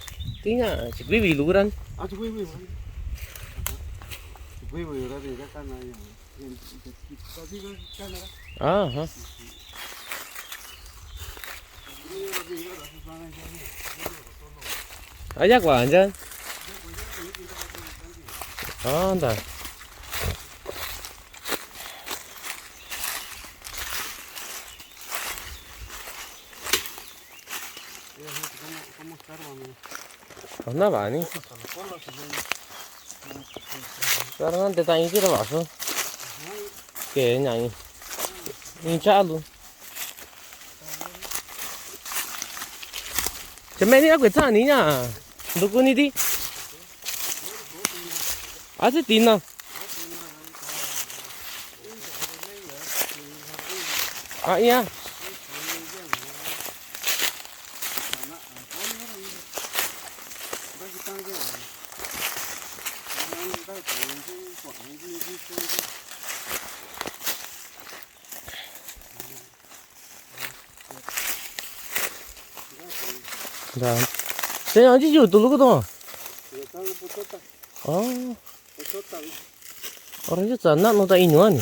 ti ña, chi kuivi lugu ra. Aja. Aya kua ncha. Anda. Ona vani. Kara nante ta iin tira vaso. Ke ña iin. Iin chalu. Chame ni a kue tsani ña. Nduku ni ti. A ti tina. A ia. Nda. Te anji yu tulu ko to. Oh. Ora yu tsana no ta inyo ani.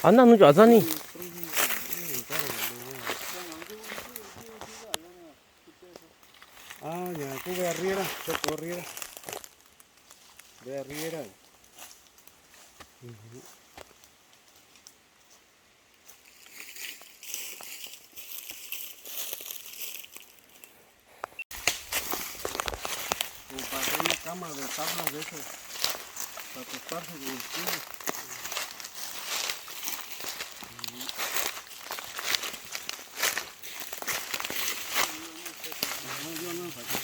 Ana nu jo asani. Ah, ya, ku ve arriera, ku ve arriera. Ve arriera. Como para hacer una cama de tablas de esas, para acostarse con los pies. Ajá, yo no, para que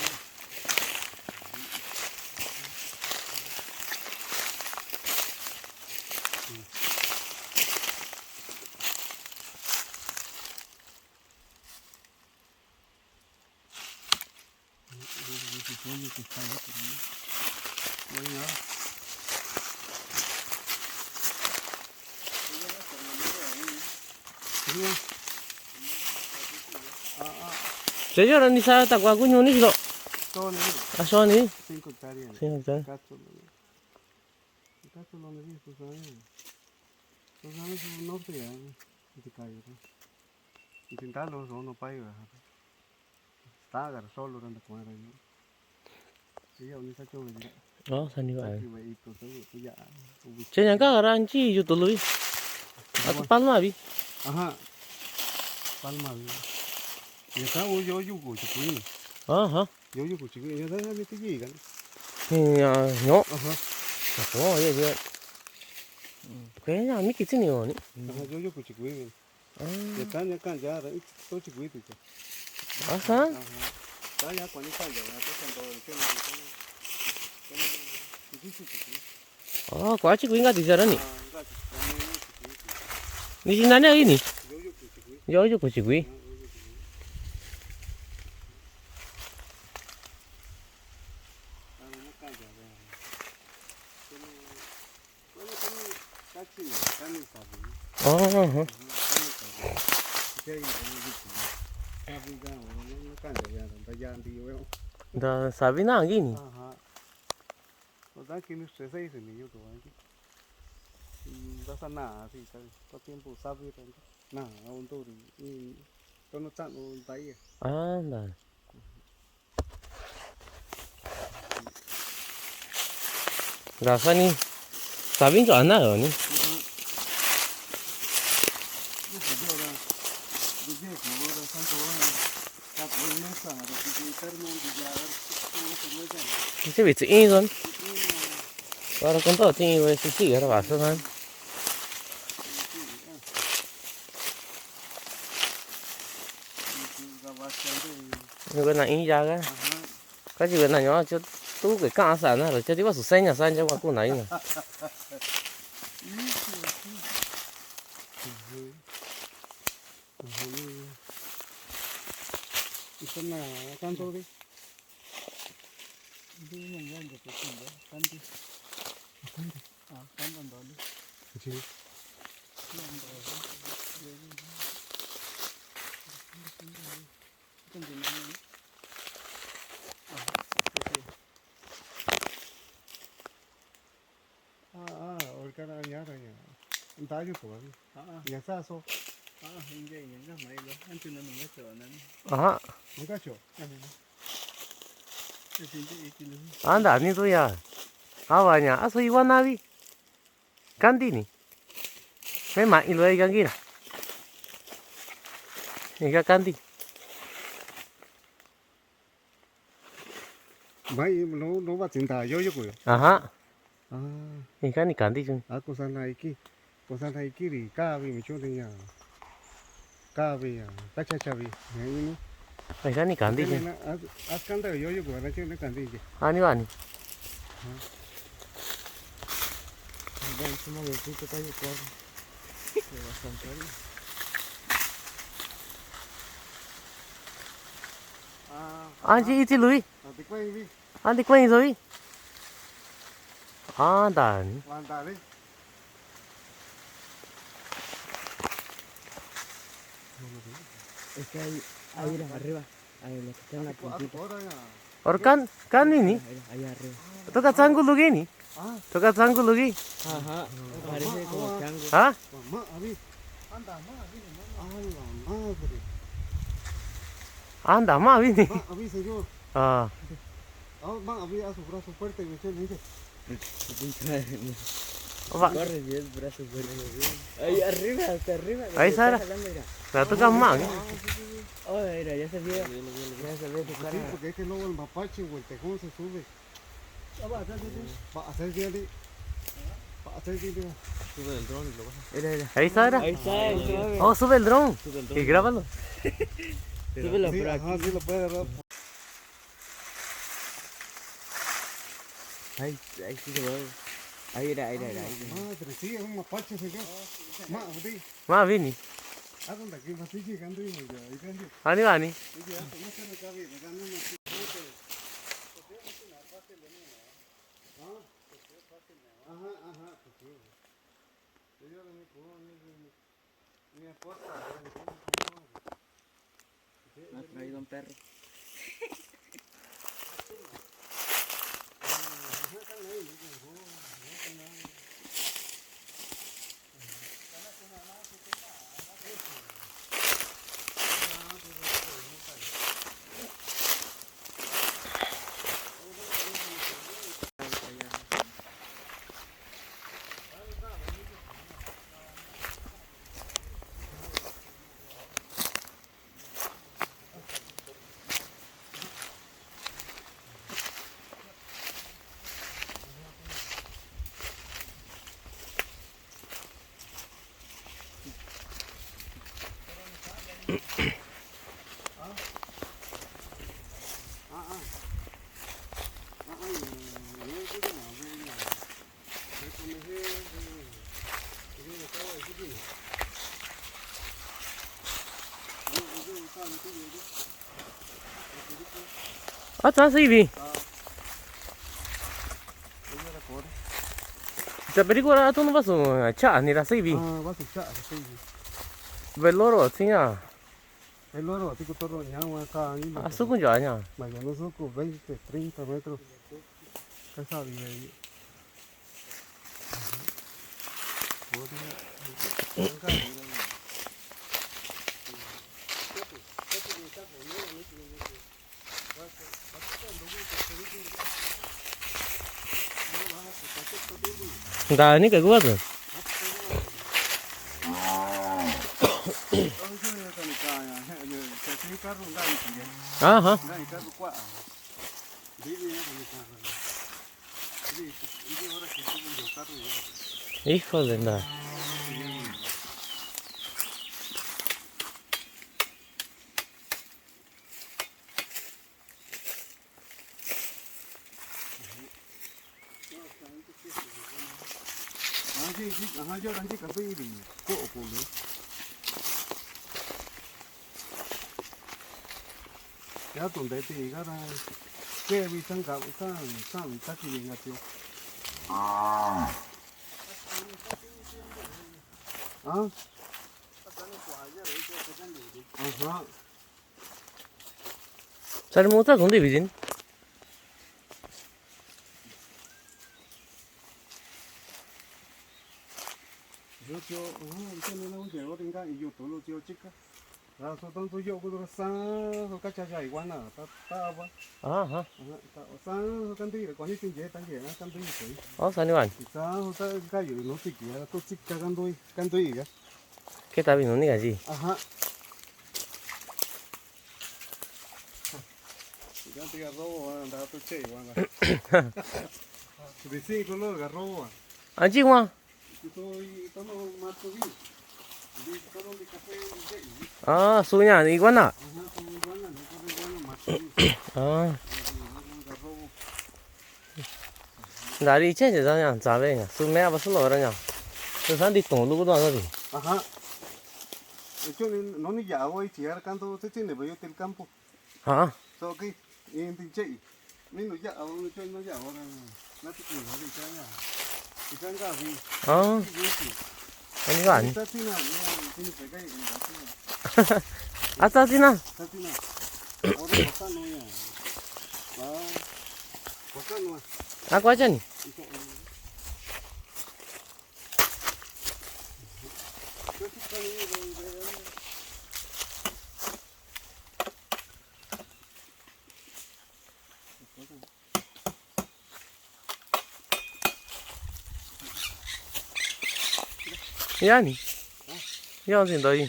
Señora, ni sa ta kua ku ñuni silo. Soni. A soni. Cinco hectáreas. Cinco hectáreas. Cacho, cacho lo me dijo, ¿sabes? Pues, ¿sabes? No sé, ya. Te callo, ¿no? Intentalo, no, no paiga. Taga ra solo randa kuara yo. Iya, uni sa cholo jira. Oh, sani ba. Saki ba itu sa yo, iya. Che, ña ka ra nchi yu tulu bi. Atu palma bi. Aha. Palma bi. Ya ta u yo yu ko chikui. Aha. Yo yu ko chikui. Ya ta ya mi tiki kan. Ya, no. Aha. Ko ye ye. Ko ya mi kitini oni. Aha, yo yu ko chikui. Aha. Oh, kua chikui nga ti sara ni. Ni si nani ini? Yo yu ko chikui. Aha. Nda savi na ngini. Nda sana si ta tiempo savi na ontori. Tono tsano nda ia. Anda. Nda sani. Savi ncho ana yo ni. Nchi bi tsi in son. Para konto tsi in we si si gara ba so san. Ñu kena in ya ga. Ka chi kena ño cho tu ke ka sa na ro cho ti ba su se ña sa ña wa ku na ina. Isa na kanto de. Ndi nang yang ke kucing ba, kandi. Kandi. Ah, kandi dali. Kucing. Ah, ah, orkana nyara nya. Ntayu ko abi. Ah, ah. Nya sa so. Ah, inge, inge, mai lo. Antu na nunga cho na ni. Aha. Nunga cho. Ah, ah. Anda, ni tu ya. Awa nya, aso iwa nawi. Kandi ni. Me ma ilo ai kangina. Ika kandi. Mai no no ba tinda yo yo ko. Aha. Ah. Ika ni kandi chun. Ako sana iki. Ko sana iki ri ka bi mi chun ya. Ka bi ya. Ka cha cha bi. Ya ini. Ika ni kandi chun. As kanda yo yo ko na chun kandi je. Ani wani. Anji iti lui. Andi kuai zowi. Anda ni. Está ahí, ahí arriba. Ahí, lo que está en la puntita. Orkan, kan ini. Ahí, ahí arriba. Toka changu lugi ni. Toka changu lugi. Ajá, parece como chango. Ha? Anda, ma abi ni. Ah. Corre bien, brazo fuerte. Ahí arriba, hasta arriba. Ahí está. Está jalando, mira. La toca más. Oh, mira, ya se vio. Ya se ve su cara. Sí, porque es que luego el mapache o el tejón se sube. Va, hacer bien, va, hacer bien. Sube el dron y lo baja. Mira, mira. Ahí está, mira. Ahí está, ahí está. Oh, sube el dron. Sube el dron. Y grábalo. Súbelo por aquí. Sí, ajá, sí lo puede grabar. Ay, ay, sí se mueve. Ahí era, ahí era, ahí era. Madre, sí, es un mapache, señor. Ma, sí. Ma, vini. ¿A dónde aquí? Más sí, llegando y me, ahí cambio. Ani, ani. Oye, ah, pues no se me cabe, me gano una. Ah, ajá, ajá, pues sí. Yo ya le me puedo, ni, ni, ni importa, eh, no, no. Me ha traído un perro. A, ta seibi. Taperikora atun vasu cha ni ra seibi. Veloro tsiña. Veloro tiko toro ña wa ka ni. A suku ja ña. Mas ya no suku veinte, treinta metros. Ka sabi. Nda ni ka guwa ka. Aha. Híjole, nda. Ya tonde ti gara. Jevi tsanka tsan tsan tsa kivi nga tio. A. Aha. Sari mo tsa tungdi vijin. Yo tio, aha, tio ni na un tio ringa iyo tolo tio chika. Ra so tan so yo ko sa so ka cha cha iguana ta ta ba. Aha. Aha, ta sa so kan dui ko ni tin je tan je na kan dui so. O sa ni wan. Sa so ta ka yo no ti ki ya to chika kan dui kan dui ya. Ke ta bi no ni ka ji. Aha. Ka ti ka ro wa da to che wa na. Di si ko lo ka ro wa. Anji wa. A, suña, iguana. A. Dari che che ya, ya, sabe ya. Su me aba su lo ra ya. Su san di tong lu ko do di. Aha. Echo ni no ni ya wo ichi ya kanto tete ne ba yo til campo. Ha? So ki, in tin che. Mi no ya, a no che no ya, a na ti ku no di cha ya. Ti cha nga vi. A. Ti vi ti. Ani ga ni. Sa ti na, ni ti ni pe kai ni sa ti na. A sa ti na. Sa ti na. O ro sa no ya. Ba. Ko sa no. A ko cha ni. Yani. Yani zin doi.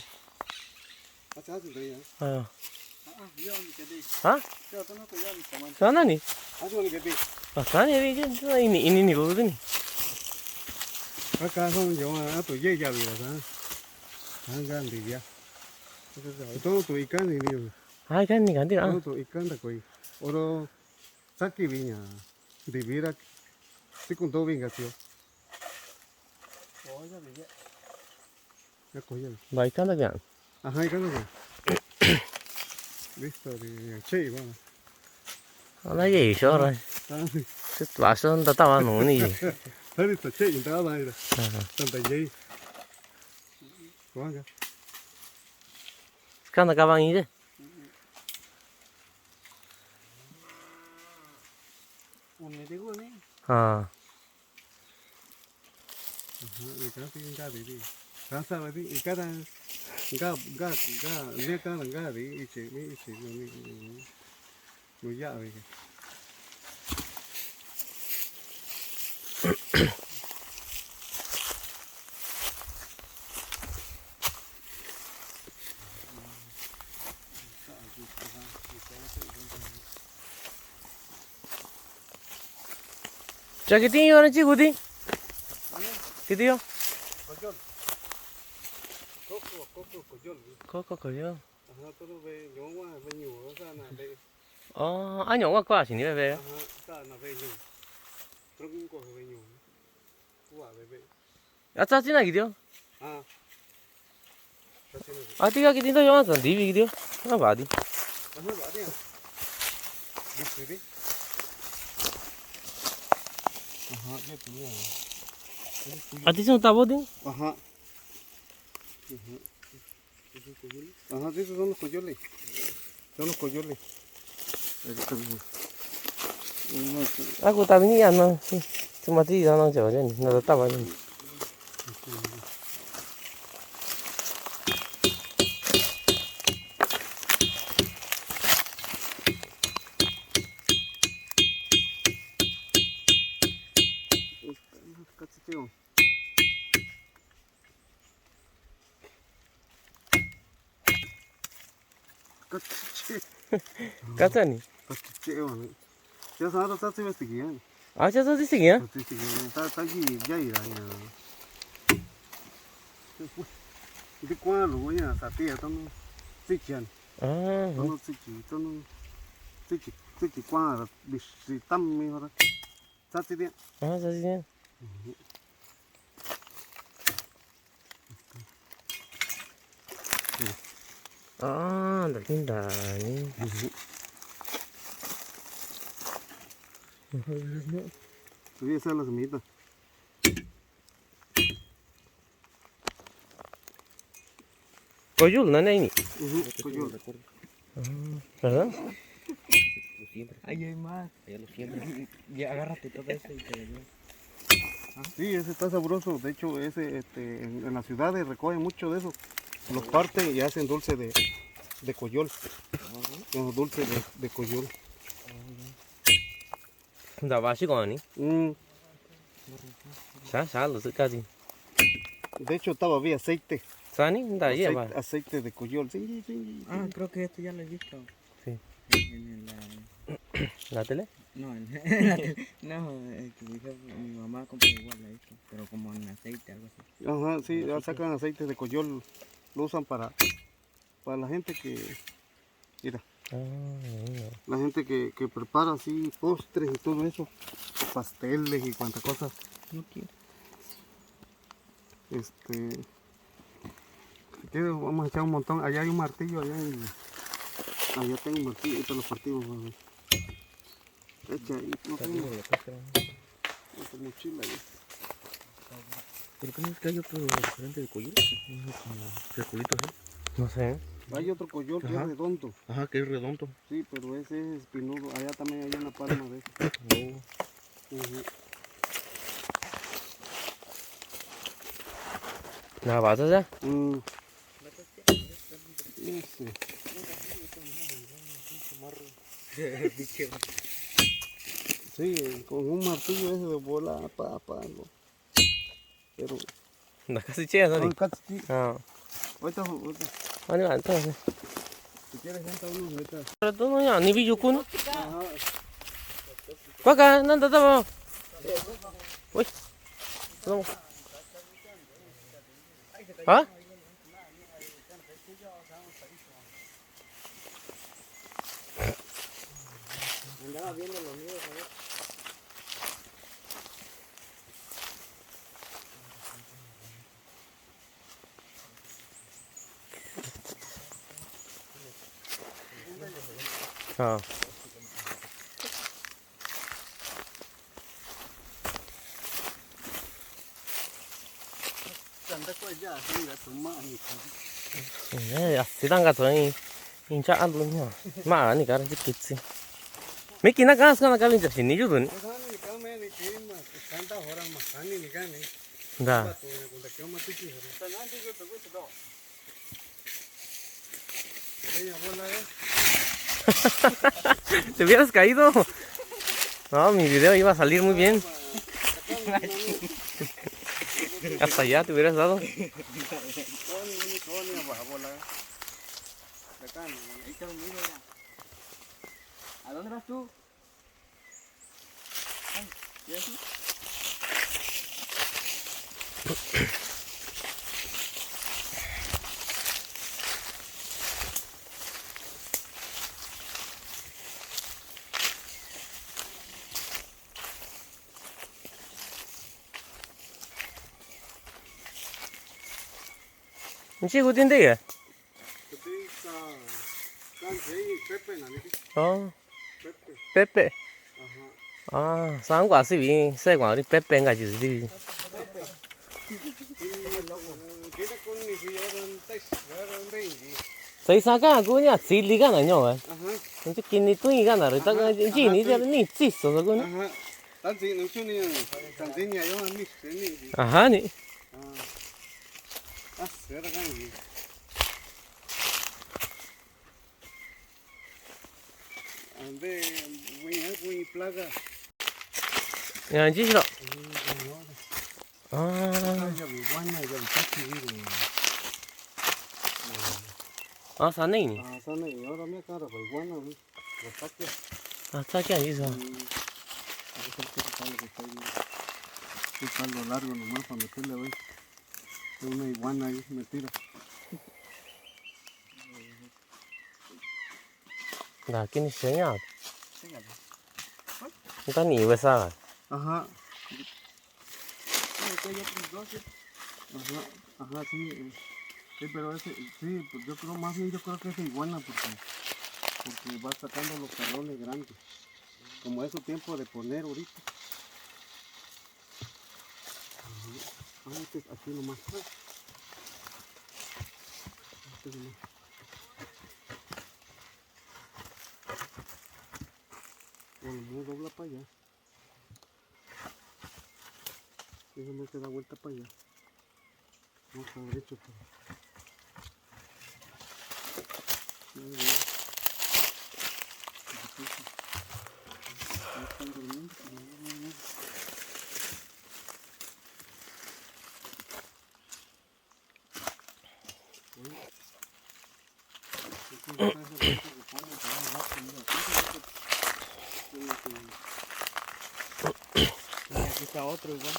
A. Ha? Sa nani? A sa ni ri je ini ini ni ko ni. A ka so yo a to ye ya vi la sa. A ga ndi ya. To to ikan ni ni. A ikan ni kan di a. To ikan da koi. Oro saki vi nya. Ndi vi ra. Si kun do vi nga tio. Bai kanda kian. Aha, kanda kian. Listo, di, che, va. Ala ye, shora. Ah. Sit, va, son, ta, ta, va, no, ni. Tari, ta, che, ta, va, ira. Aha. Tanta, ye. Vanga. Kanda ka vang ye. Ah. Aha, ika ti nga di di. Ka sa di, ika ta nga, nga, nga, ne ka nga di, ichi, ni ichi, ni, ni, ni, ni, ya di. Cha kiti yo na chi kuti? Kiti yo? Koko, koko, koyol. Koko, koyol. Aha, toro ve, yo wa, ve nyu, sa na ve. O, a nyu wa kwa si ni ve ve. Aha, sa na ve nyu. Toro ko ve nyu. Wa ve ve. A tsa tsi na ki tio. A. A ti ka ki ti to yo a tsa ndi vi ki tio. A ba di. A ti tsi ta bo di. Aha. Aha, ti tsi to no koyole. Yo no koyole. A ku ta vi ni ya no. Ti ma ti ya no cha va ni. Na ta va ni. Ka tsa ni. Ka tsa ni. Ya sa ta tsa tsi ve tiki ya. A tsa tsa tsi tiki ya. Tsi tiki ya. Ta ta ki ya ira ya. Di kwa lo ya sa ti ya tonu. Tsi ki ya. A. Tonu tsi ki tonu. Tsi ki tsi ki kwa ra bi si tam mi ho ra. Tsa tsi ti. A tsa tsi ti. A, da tin da ni. Ajá, mira, no. Sí, esa es la semillita. Koyul, ¿no? Ahí. Ujú, koyul. Ah, ¿verdad? Ahí hay más. Ya agárrate todo eso y te lo llevas. Sí, ese está sabroso. De hecho, ese, este, en, en las ciudades recogen mucho de eso. Los parten y hacen dulce de, de koyol. Como dulce de, de koyol. Nda ba shi koni. Mm. Sa, sa, lo se kasi. De hecho, estaba, había aceite. Sani, nda, ya ba. Aceite, aceite de koyol. Sí, sí. Ah, creo que esto ya lo he visto. Sí. En, en la... ¿La tele? No, en la tele. No, es que dijo, mi mamá compra igual la hizo, pero como en aceite, algo así. Ajá, sí, ya sacan aceite de koyol, lo usan para, para la gente que, mira. Ah, mira. La gente que, que prepara así postres y todo eso, pasteles y cuanta cosa. No quiero. Este, si quieres, vamos a echar un montón. Allá hay un martillo, allá en, allá tengo un martillo, ahorita lo partimos, vamos a ver. Echa ahí, no tengo. En tu mochila ahí. ¿Pero qué no es que hay otro diferente de koyol? Uno como circulito así. No sé. Hay otro koyol que es redondo. Ajá, que es redondo. Sí, pero ese es espinudo. Allá también hay una palma de eso. Oh. Ujú. ¿La vas a hacer? Mm. Ese. Sí, con un martillo ese de bola, pa, pa, no. Pero nda kasi che, sani. Kasi che. Ah. Ahorita, ahorita. Ani va, entonces. Si quieres, sienta uno ahorita. Pero tú no, ya, ni vi yo con. Ajá. Cuaca, nanda, taba. Uy. No. ¿Ah? Andaba viendo los míos, a ver. Ah. Eh, asi tanka tso i, incha alu nya. Ma ni kara jikitsi. Miki na kas kana kali jasi ni judu ni. Nda. Te hubieras caído. No, mi video iba a salir muy bien. Hasta allá te hubieras dado. ¿A dónde vas tú? Nchi kutindike. Kutisa, kanchi Pepe nani. Oh. Pepe. Pepe. Ajá. Ah, sangwa sivi, segwa ri Pepe nga jisi. Sai saka kunya sili kana nyo, eh. Ajá. Nchi kini tui kana ri ta. Ajá, jini ja ni tsiso sa kuna. Ajá. Tansi nchi ni, tansi ni ayo ni ni. Ajá ni. Ah. Ah, sera kanchi. Ande, win, win plaga. Ya, nchi siro. Ah. Ah, sanei ni. Ah, sanei. Ahora me cara, pues, bueno, mi. Lo saqué. Ah, saqué ahí, eso. Mm. Ahí está el palo que está ahí, mira. Un palo largo nomás para meterle, güey. Una iguana ahí metida. Nda, ¿quién es señor? Nda ni wesa. Ajá. Ajá, ajá, sí. Sí, pero ese, sí, pues yo creo, más bien yo creo que es iguana porque, porque va sacando los carrones grandes. Como es su tiempo de poner ahorita. Antes así nomás. Así nomás. Bueno, vamos a doblar para allá. Eso no se da vuelta para allá. Vamos a derecho, pues. Ahí va. Ahí está el dormiente. Aquí está otro igual.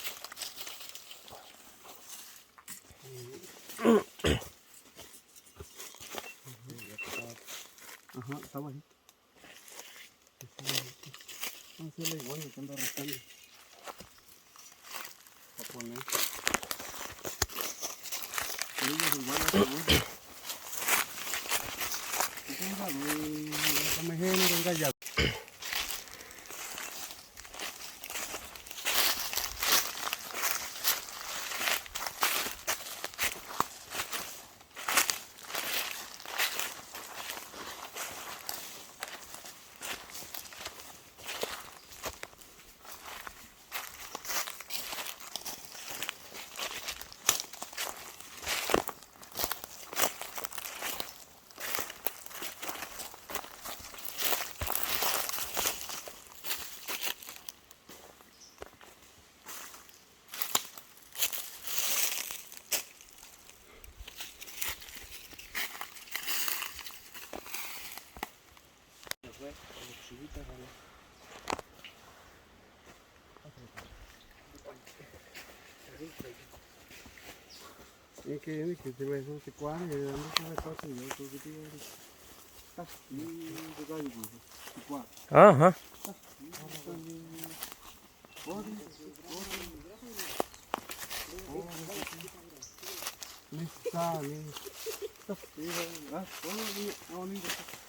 Ajá, está bajito. Vamos a hacerle igual, que anda arrastrando. Para poner. Ellos igual hacen, ¿no? Y tenga, güey, esta mujer no tenga ya. Ajá.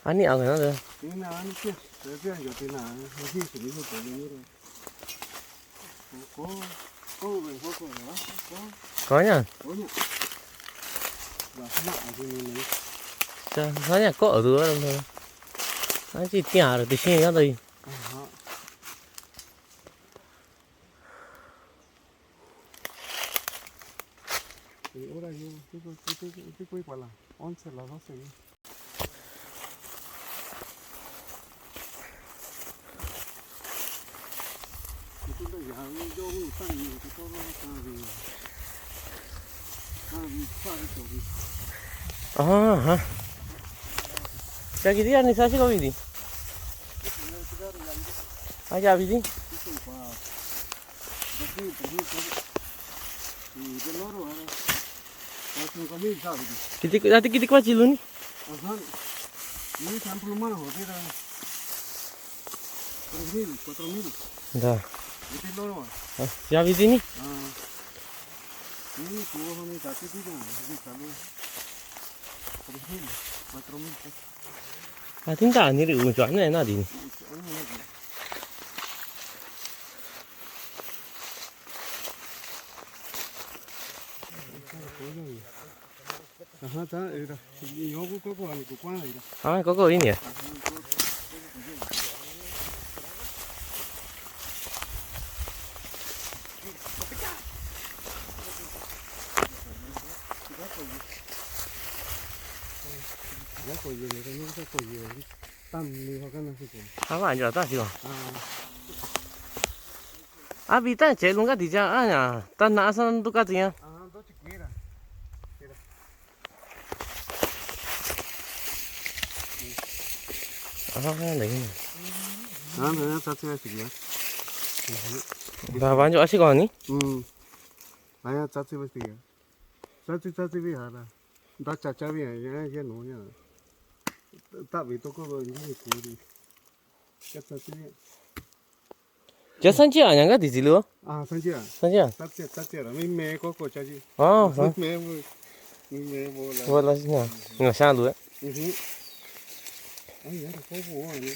Ani ang na de. Konyang. Sa, konyang ko adu. Ani ti tiar ti shin ya dai. Ahora yo, tipo, tipo, tipo igual a once, las doce, ¿no? Aham. Sa kiti ani sa si ko vidi. Aja vidi. Kiti, ati kiti kuachi luni. Ajá. Ni sample humano, pero tres mil, cuatro mil. Da. Kiti loro. Ah, ya vidi ni. Ah. Ni kuo ni kati kiti ni salu. Tres mil, cuatro mil. Ati nda ni ri un chua ne na di ni. Ajá, ta, era. Yo ko ko ani ko kwa era. Ah, ko ko ini ya. Haba nyo ta si ko. A bi ta che lung ka ti ja a nya ta na sa du ka ti ya. A, le. A, le, sa ti ya si ya. Ba ba nyo a si ko ni. Mm. A ya sa ti ya si ya. Sa ti, sa ti ya la. Da cha cha bi ya, ya, ya no ya. Ta bi to ko ni ko di. Cha cha ti ya. Ja sanchi a nyanga di zilu. A, sanchi a. Sanchi a. Tachi, tachi a. Mi me ko ko chachi. A, ha. Mi me bo, mi me bo la. Bo la si na. Nga shan lu. Mhm. Ay, ya ko bo wa ni.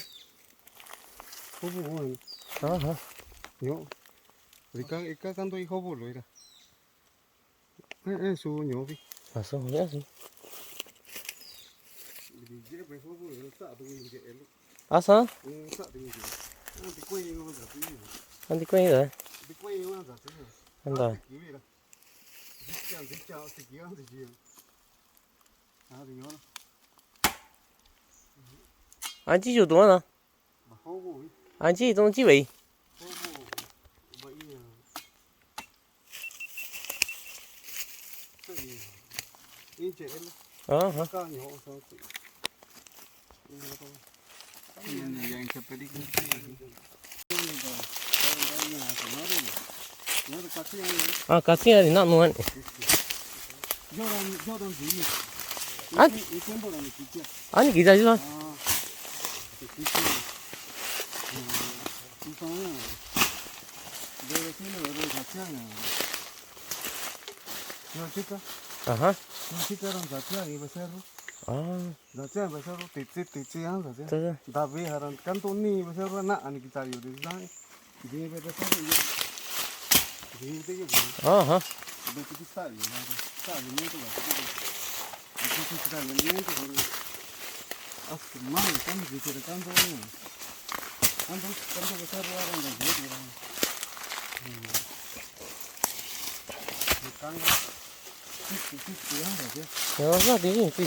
Jobu, jobu. Aha. Ñox. Ika, ika kanto i jobu lo ira. Eh, eh, su ñox bi. A su, ya su. A sa? Anti kueña. Anda. Anti yu tuana. Anchi tong chi wei. Aha. A, kasi a, ina nuan. An. Ani giza giza. Aha. A. Aha. Yo, sa di, di.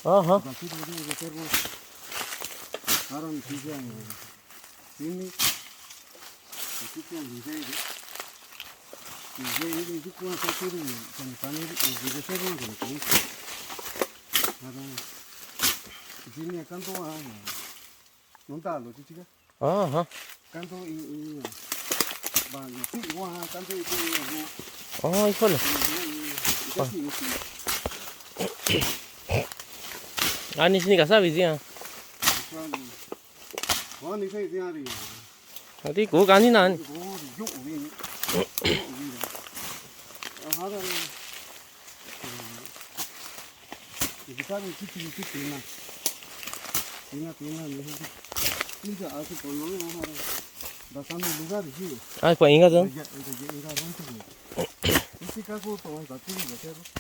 Aha. Aha. Oh, híjole. Ani sini kasa bisi a. Ati ko kani nan. A, pa inga zan.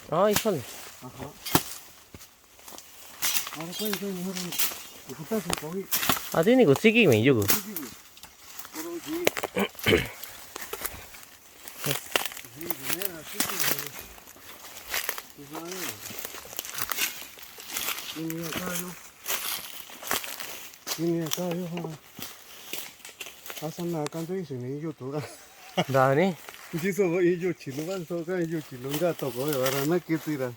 A, híjole. Ati ni ko siki me yuko. Dani. Nji so ko i yo chilo ba so ka yo chilo nga to ko ba ra na ke tira.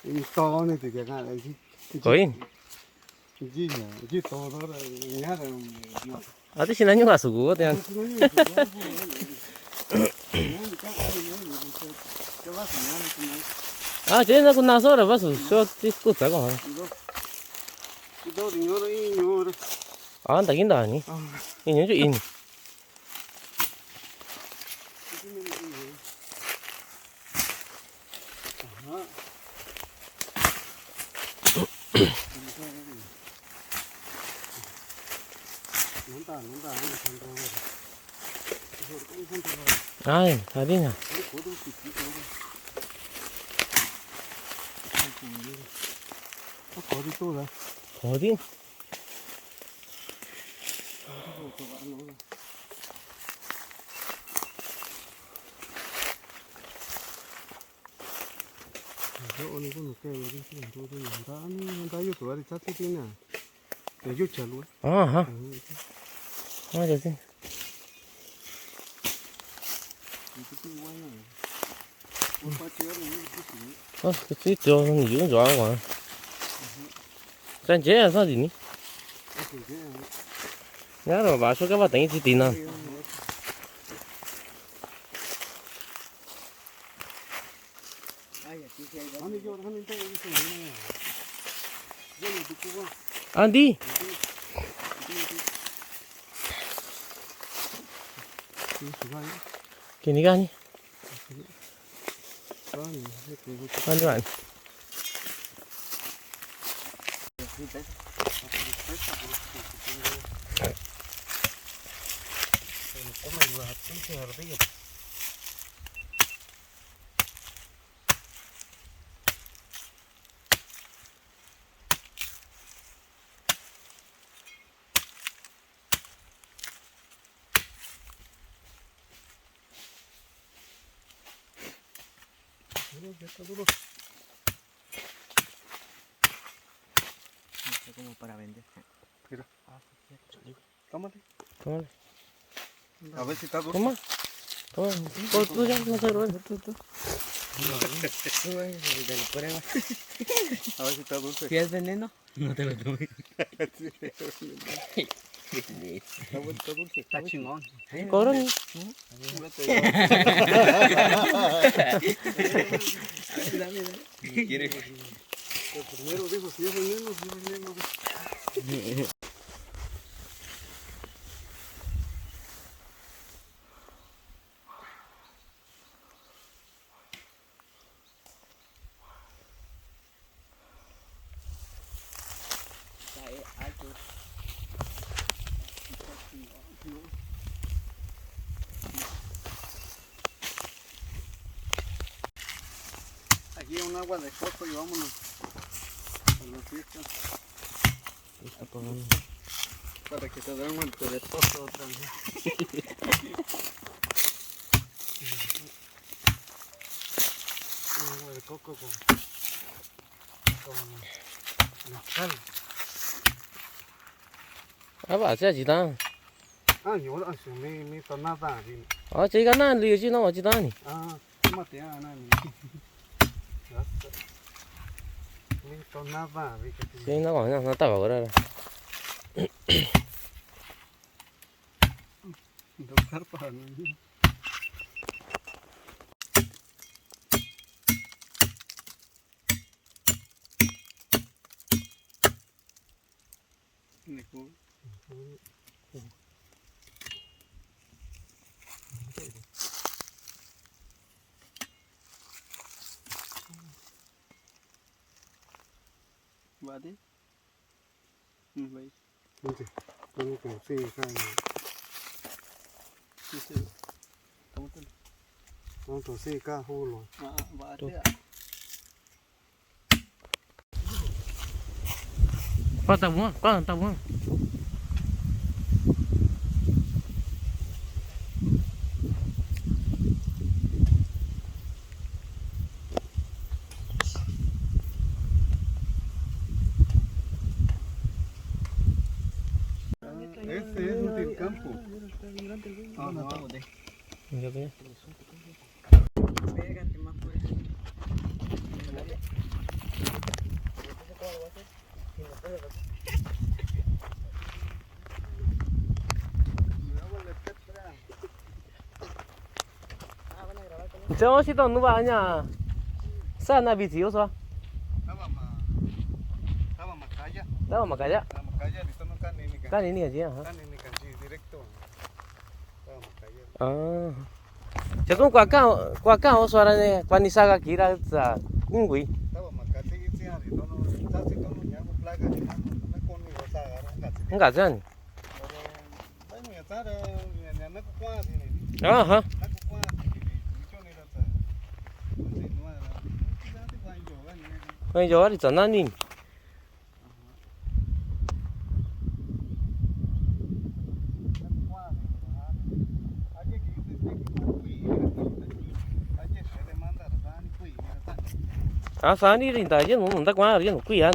I to ne ti ka na ji. Koi. Ji nya, ji to do ra nya ra. Ati sina nyu ka su ko te. A, je na ku na so ra ba su so ti ku ta ko. A, nda kin da ni. Inyo ju in. Ai, tadi na. Kodi. Aha. Ơ, cái tí cho mình dưỡng dọa quá. Sang chế là sao gì nhỉ? Nhá rồi bà số các bác tỉnh chỉ tin à. Ăn đi. Kini gani. Ani, ani. Duro, ya está duro. No sé cómo para vender. Mira. Ah, sí, cierto. Tómale. Tómale. A ver si está dulce. Toma. Toma. Tú, tú ya, no te robes. Tú, tú. Dale, prueba. A ver si está dulce. Si es veneno, no te lo tomes. Sí, es veneno. Está bueno, está dulce. Está chingón. Corre. Dame, dame. ¿Quieres? El primero dijo, si es veneno, si es veneno. Aquí un agua de coco y vámonos. A la fiesta. Está apagando. Para que te duerma el perezoso otra vez. Un agua de coco con, con mezcal. A ba, chi a chi ta. A, nyo, a, si mi, mi to na ta, si. A, chi ka na, li, chi na, wa chi ta ni. A. Mate a na ni. Sina wa na ta wa ra. Dokar pa na. Vade. Hmm, vai. Vente. Toma con sí, acá. Sí, sí. Toma, toma. Toma con sí, acá, jugo. Ah, ah, vade. Kuan ta bun, kuan ta bun. Este es un tircampo. Ajá. Ya ve. Nche o si to nuva ña. Sa na bi tsi o so. Taba ma. Taba ma kaya. Taba ma kaya. Taba ma kaya, di to no kani ni kan. Kani ni kan chi, aha. Kani ni kan chi directo. Ah. Chetun kua ka, kua ka o suara ne, kua ni sa ka kira sa kungui. Nga zan. Aha. Kua yo ari tsa nani. A, sani ri nda ye nu nda kua ye nu kuya.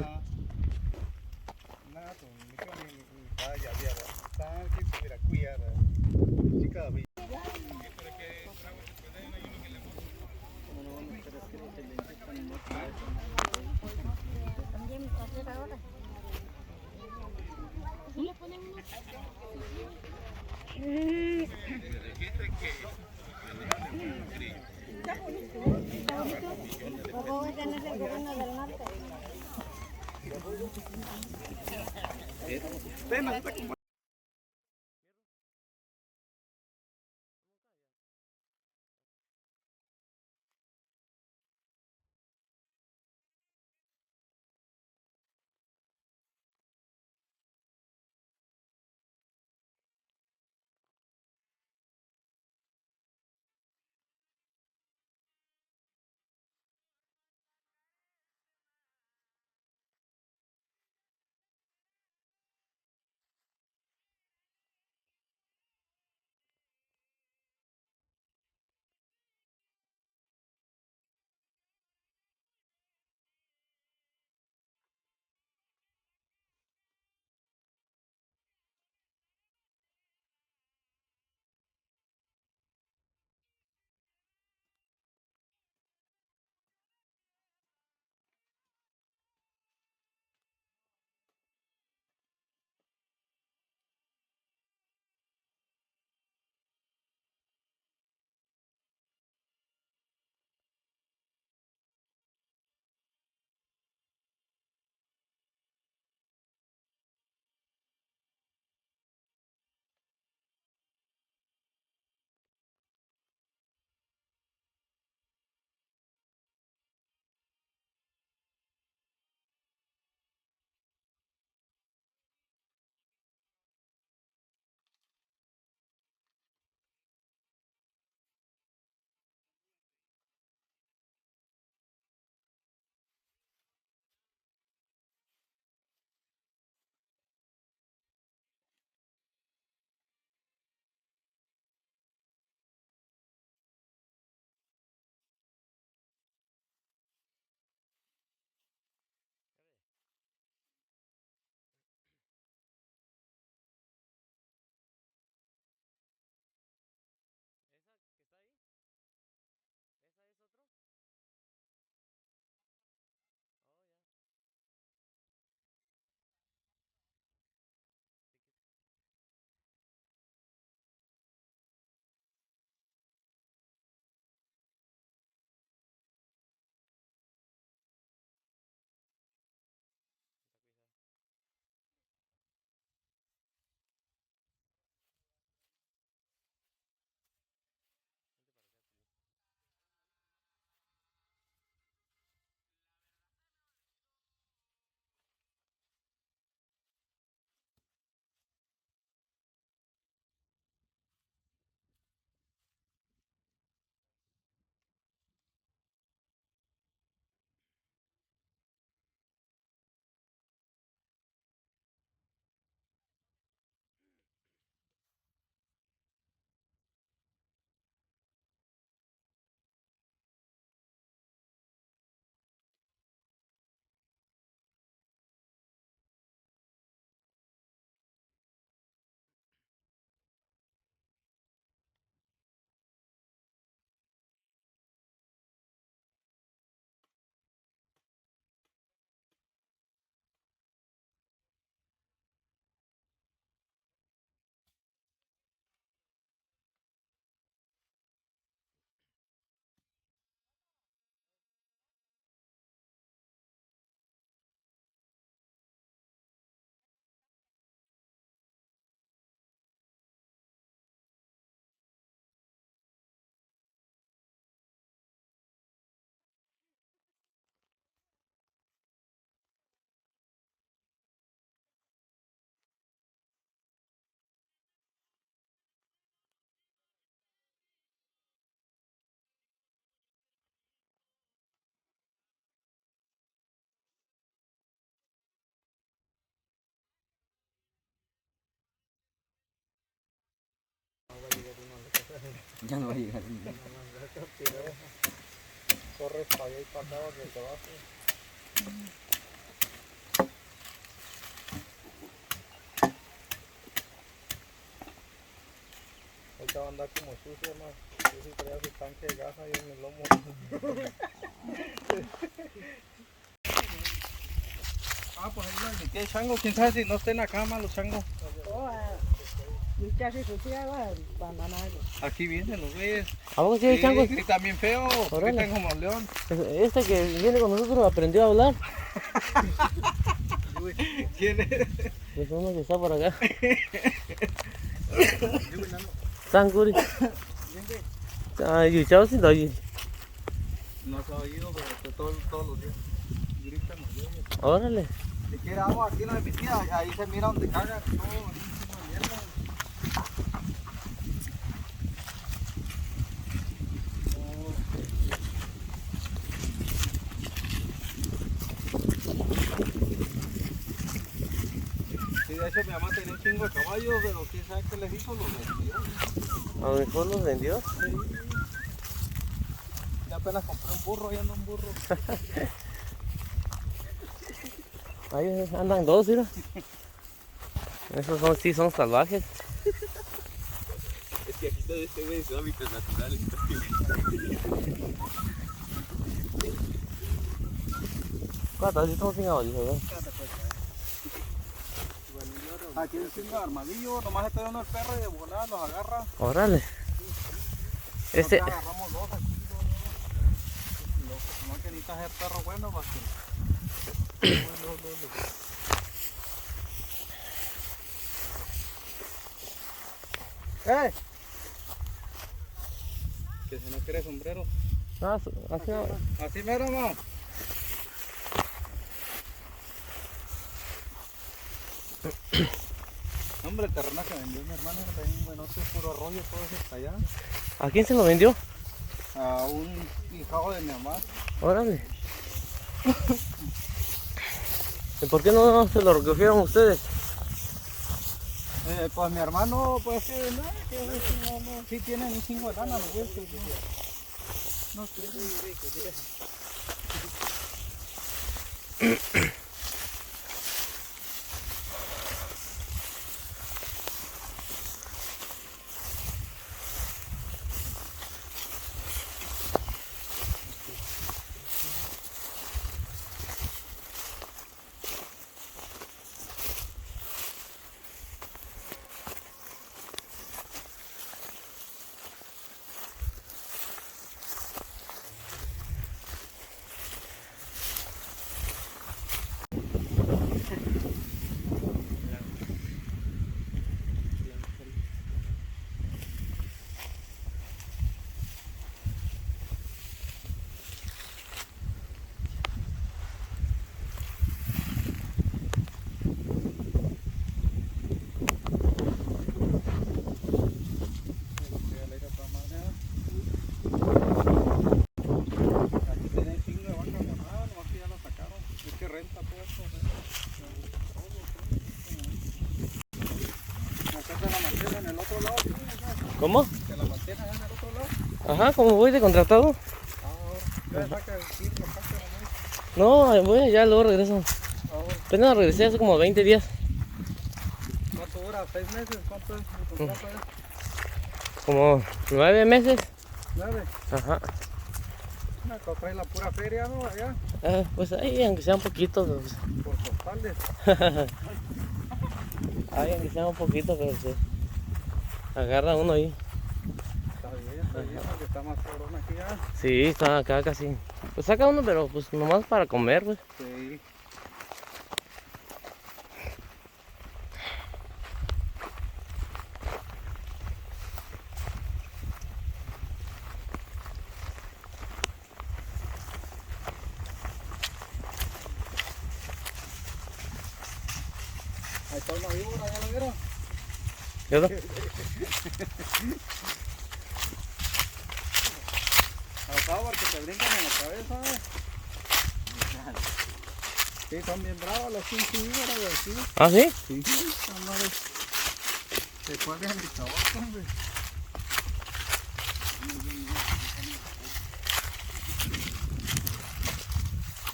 Ya no va a llegar. Corres para allá y para acá, para que te bajes. Ahorita va a andar como sucio, hermano. Yo sí traía su tanque de gas ahí en el lomo. Ah, pues ahí lo dejé, chango. ¿Quién sabe si no estén acá, más los changos? Oh, ah, ya se surtía, va, para ganar. Aquí vienen los güeyes. ¿A poco sí hay changos? Sí, gritan bien feo. Órale. Gritan como león. Este que viene con nosotros aprendió a hablar. ¿Quién es? Pues uno que está por acá. Sanguri. Ay, yo, chao, sí, doy. No se ha oído, pero todos, todos los días gritan los güeyes. Órale. Si quiere agua, aquí no hay piscina, ahí se mira donde cagan, todo, ahí se mierda. Sí, de hecho, mi mamá tenía un chingo de caballos, pero quién sabe qué les hizo, los vendió. A lo mejor los vendió. Sí. Ya apenas compré un burro, ya ando un burro. Ahí andan dos, mira. Esos son, sí son salvajes. Es que aquí está este güey, su hábitat natural. ¿Cuántas? Sí, son sin audio, ¿verdad? Aquí hay un chingo de armadillo, nomás está yendo el perro y de volada los agarra. Órale. Este. Nosotros agarramos dos aquí, dos, dos. Nomás que necesitas el perro bueno para que. ¡Eh! Que si no quiere sombrero. Ah, así, así mero, no. Hombre, el terreno que vendió mi hermano era también un buenote, puro arroyo, todo eso hasta allá. ¿A quién se lo vendió? A un hijado de mi mamá. Órale. ¿Y por qué no se lo recogieron ustedes? Eh, pues mi hermano, pues que no, que no, no, sí tienen un chingo de lana, los güeyes, pero no, no quieren. Aquí tienen chingo de vacas, nomás que ya las sacaron. Es que renta todo eso, renta. Acá te la mantienen en el otro lado, ¿sí? ¿Cómo? Te la mantienen en el otro lado. Ajá, como voy de contratado. Ah, ahora. Ya saca el kilo, saca la mesa. No, voy allá, luego regreso. Ahora. Apenas regresé hace como veinte días. ¿Cuánto dura? ¿Seis meses? ¿Cuánto es el contrato? Como nueve meses. ¿Nueve? Ajá. No, acá trae la pura feria, ¿no? Allá. Ah, pues ahí, aunque sea un poquito, pues. Por costales. Ay, aunque sea un poquito, pero sí. Agarra uno ahí. Está bien, está bien, porque está más cabrón aquí, ¿ah? Sí, está acá casi. Pues saca uno, pero pues nomás para comer, pues. Sí. Ahí está una víbora, ¿ya la vieron? ¿Ya está? Los árboles que te brincan en la cabeza, ¿eh? Sí, son bien bravas las pinches víboras de aquí. ¿Ah, sí? Sí, sí, son malas. Se cuelgan el trabajo, hombre.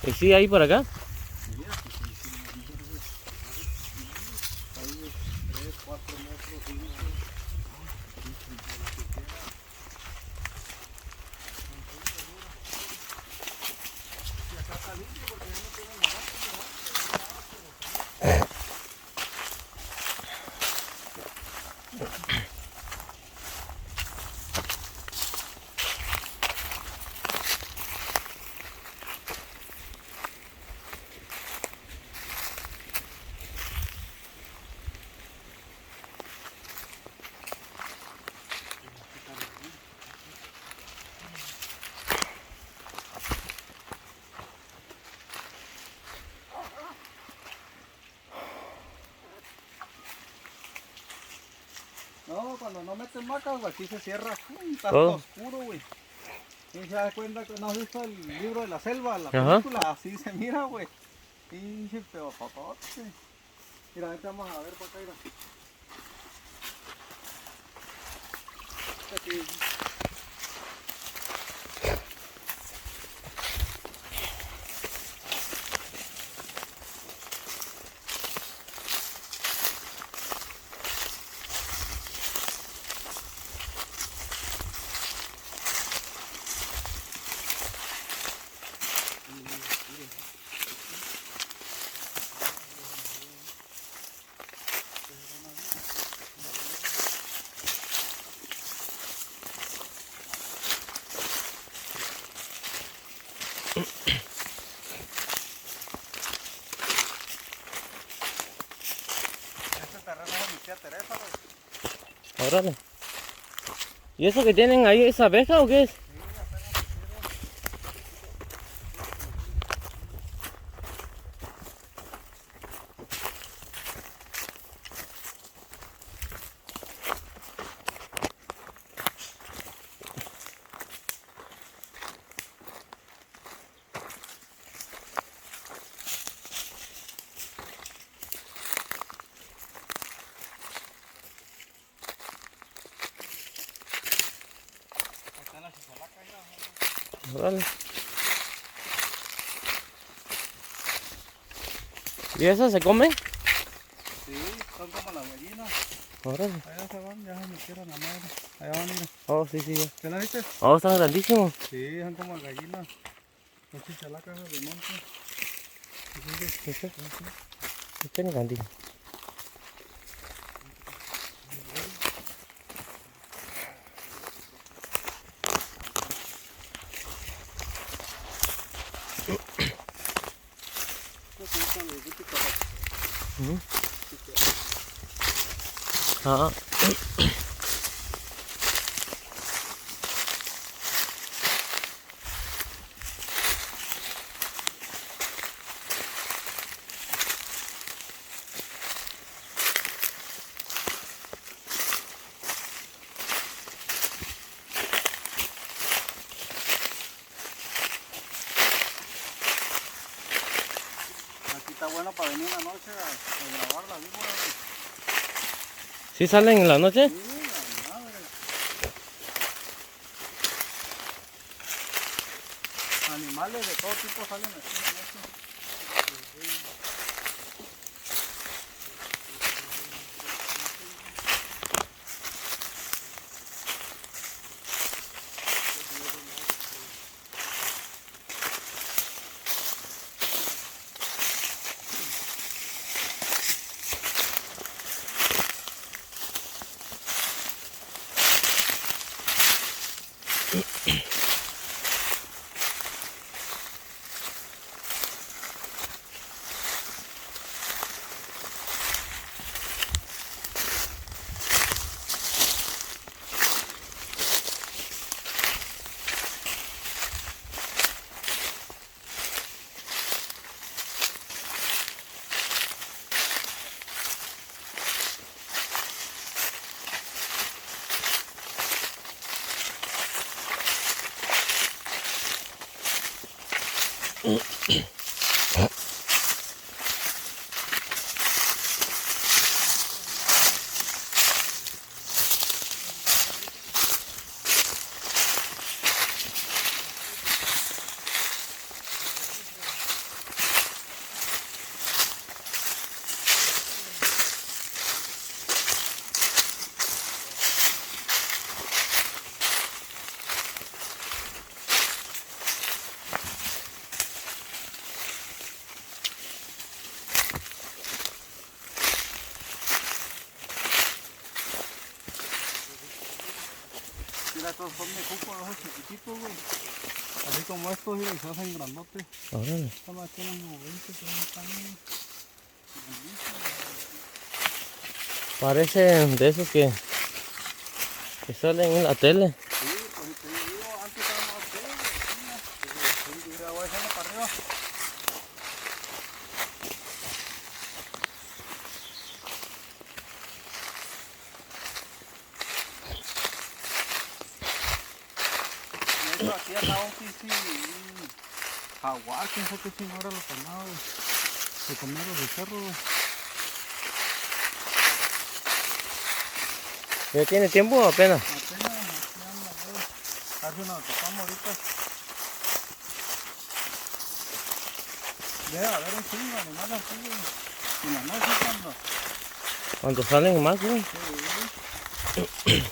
¿Y si hay por acá? No, cuando no meten macas, güey, aquí se cierra, ¡fum! Está todo oscuro, güey. Y se da cuenta que no has visto el libro de la selva, la película, así se mira, güey. Pinche peototote. Mira, ahorita vamos a ver para acá, mira. Aquí. Ese terreno es de mi tía Teresa, güey. Órale. ¿Y eso que tienen ahí, es abeja o qué es? Órale. ¿Y eso se come? Sí, son como las gallinas. Órale. Allá se van, ya se metieron a madre. Allá van, mira. Oh, sí, sí, ya. ¿Ya la viste? Oh, están grandísimos. Sí, son como gallinas. Pinches chalacas de monte. Este, este, este ni grandísimo. Ujú. Ah. Aquí está bueno para venir en la noche a, a grabar la víbora, güey. ¿Sí salen en la noche? Sí, la madre. Animales de todo tipo salen aquí en la noche. Estos son de cuco, esos chiquititos, güey. Así como estos, mira, y se hacen grandotes. Órale. Nada más tienen como veinte, treinta años. Parecen de esos que, que salen en la tele. Sí, pues te digo, antes estaba más feo, güey, así, ¿no? Mira, voy a echarle para arriba. Eso aquí al lado sí, sí, un jaguar, quién sabe qué chingón era lo que andaba, güey. Se comía los becerros, güey. ¿Ya tiene tiempo o apenas? Apenas, aquí anda, güey. A ver si nos lo topamos ahorita. Debe haber un chingo de animales así, güey. En la noche cuando... Cuando salen más, güey. Sí, güey.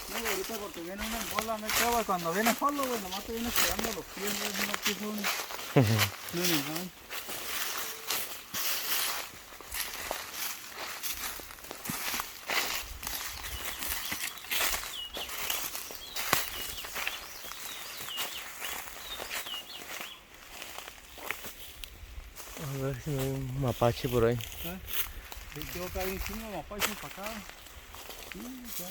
No, ahorita porque viene una en bola, no hay que, güey, cuando viene solo, güey, nomás te vienes pegando los pies, güey, no te son... No, no, no. A ver si no hay un mapache por ahí. ¿Eh? Sí, creo que hay un chingo de mapaches para acá. Sí, ya.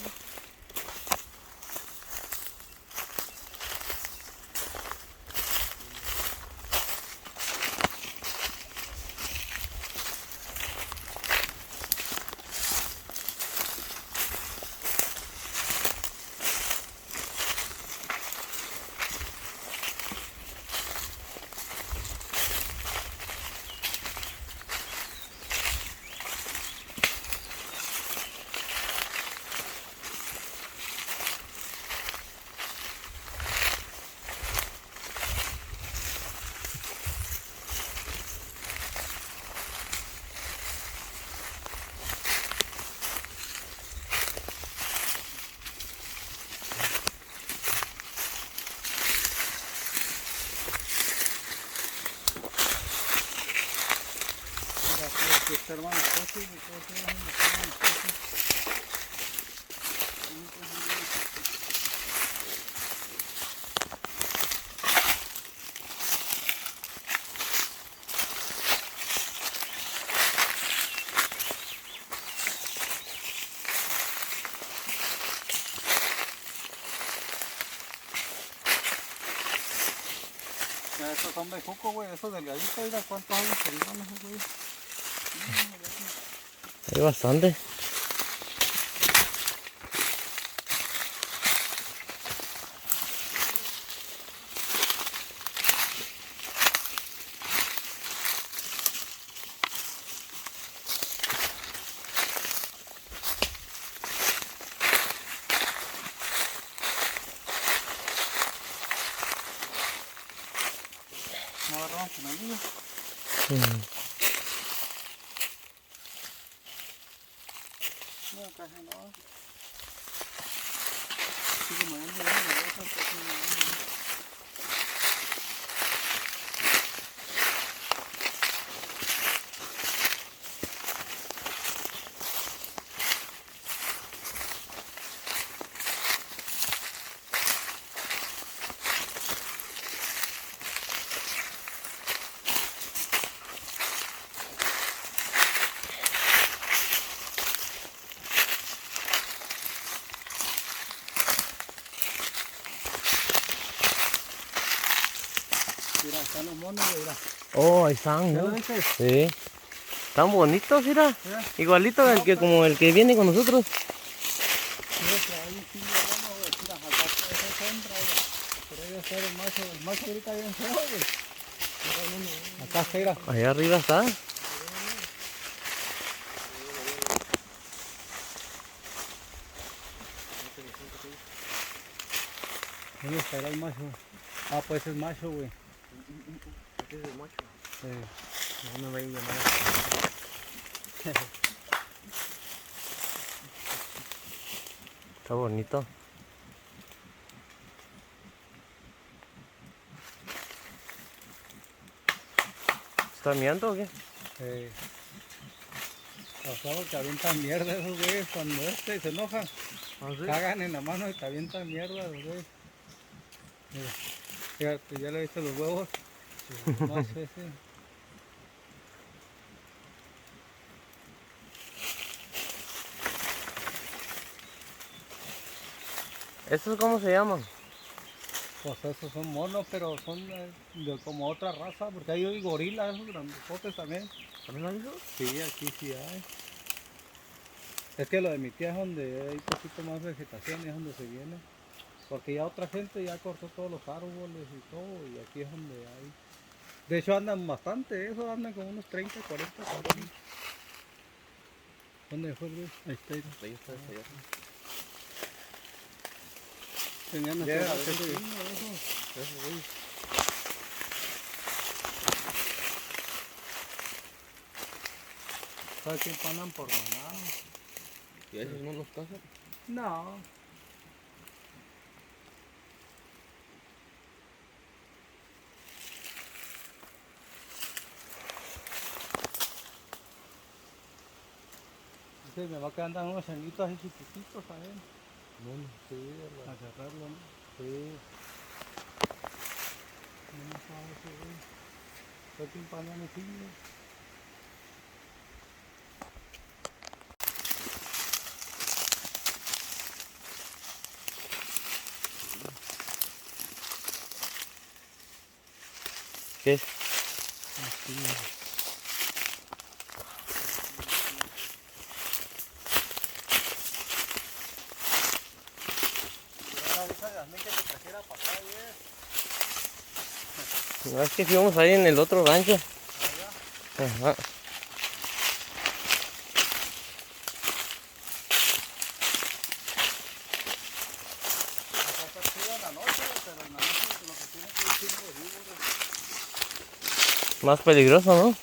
Mira, aquí, aquí está, hermano, fácil, entonces, hermano, fácil. Ya, estos son bejucos, güey, esos delgaditos, mira cuántos años tendrán esos, güey. Hay bastante. No agarramos con el niño. Mm. No, casi no. Sigue moviendo, ¿no? La boca, está haciendo daño. Mira, están los monos, güey, mira. Oh, ahí están, ¿no? ¿Ya lo viste? Sí. Están bonitos, mira. Mira. Igualito el que, como el que viene con nosotros. Mira, que hay un chingo de monos, güey. Mira, acá está ese centro, mira. Pero ahí está el macho, el macho grita bien feo, güey. Acá está, mira. Allá arriba está. ¿Dónde estará el macho? Ah, pues es macho, güey. Este es el macho. Sí. No me vaya a llamar. Está bonito. ¿Sarmiento o qué? Eh, pasado que avientan mierda esos güeyes cuando este se enoja. ¿Ah, sí? Cagan en la mano y te avientan mierda los güeyes. Mira, fíjate, ya le viste los huevos. Macho ese. ¿Estos cómo se llaman? Pues esos son monos, pero son eh, de como otra raza, porque hay gorilas, esos grandototes también. ¿También hay esos? Sí, aquí sí hay. Es que lo de mi tía es donde hay poquito más vegetación, es donde se viene. Porque ya otra gente ya cortó todos los árboles y todo, y aquí es donde hay. De hecho andan bastante, esos andan como unos treinta, cuarenta, cincuenta. ¿Dónde fue el güey? Ahí está, ahí está. Ahí está, está allá. Tenían hasta un vecino, eso. Eso, güey. Cada quien panan por manada. ¿Y a esos no los cazan? No. Dice mi mamá que andan unos changuitos así chiquititos también. Bueno, sí, a la- agarrarlo, ¿no? Sí. No me sabe ese güey. Está chimpando mi fiña. ¿Qué es? No, es que fuimos ahí en el otro rancho. Ajá. Más peligroso, ¿no?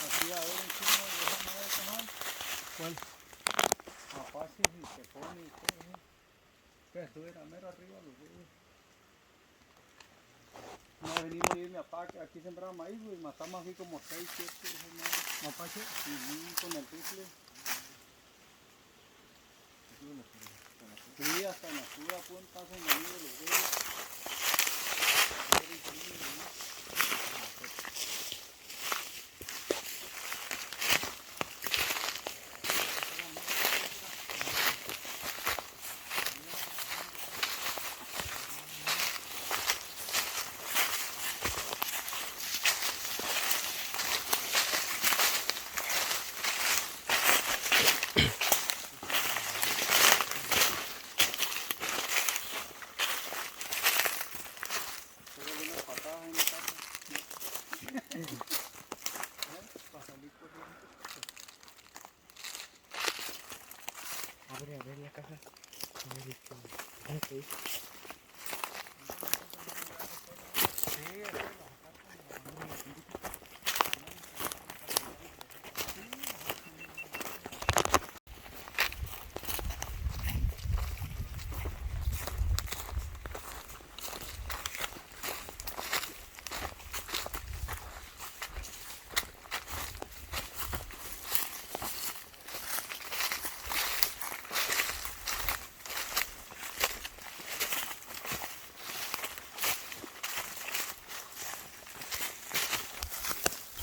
Aquí va a haber un chingo de, déjame ver, ¿cómo es? ¿Cuál? Apaches y tejones y todo eso. Que estuviera mero arriba los de ellos. Una vez vinimos yo y mi papá, que aquí sembraba maíz, güey, matamos así como seis, siete, ¿no? Mapache. Ujú, con el rifle. Sí, hasta en la altura, punta, hacen venir los güeyes. Abre, abre la caja. A ver, este, ok.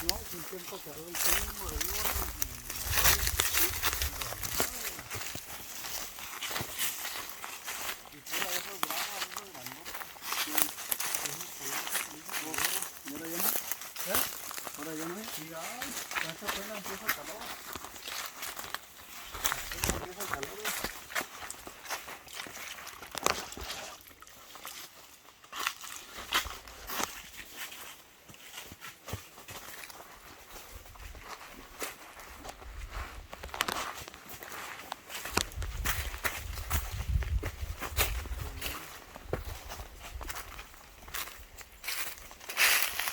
No, es un tiempo que arde un chingo de víboras. Y pura de esas bravas, esas grandotas. ¿Y ahora ya no? ¿Eh? ¿Ahora ya no es? Sí, ay, ya se fue, la empieza el calor. Apenas empieza el calor, eh.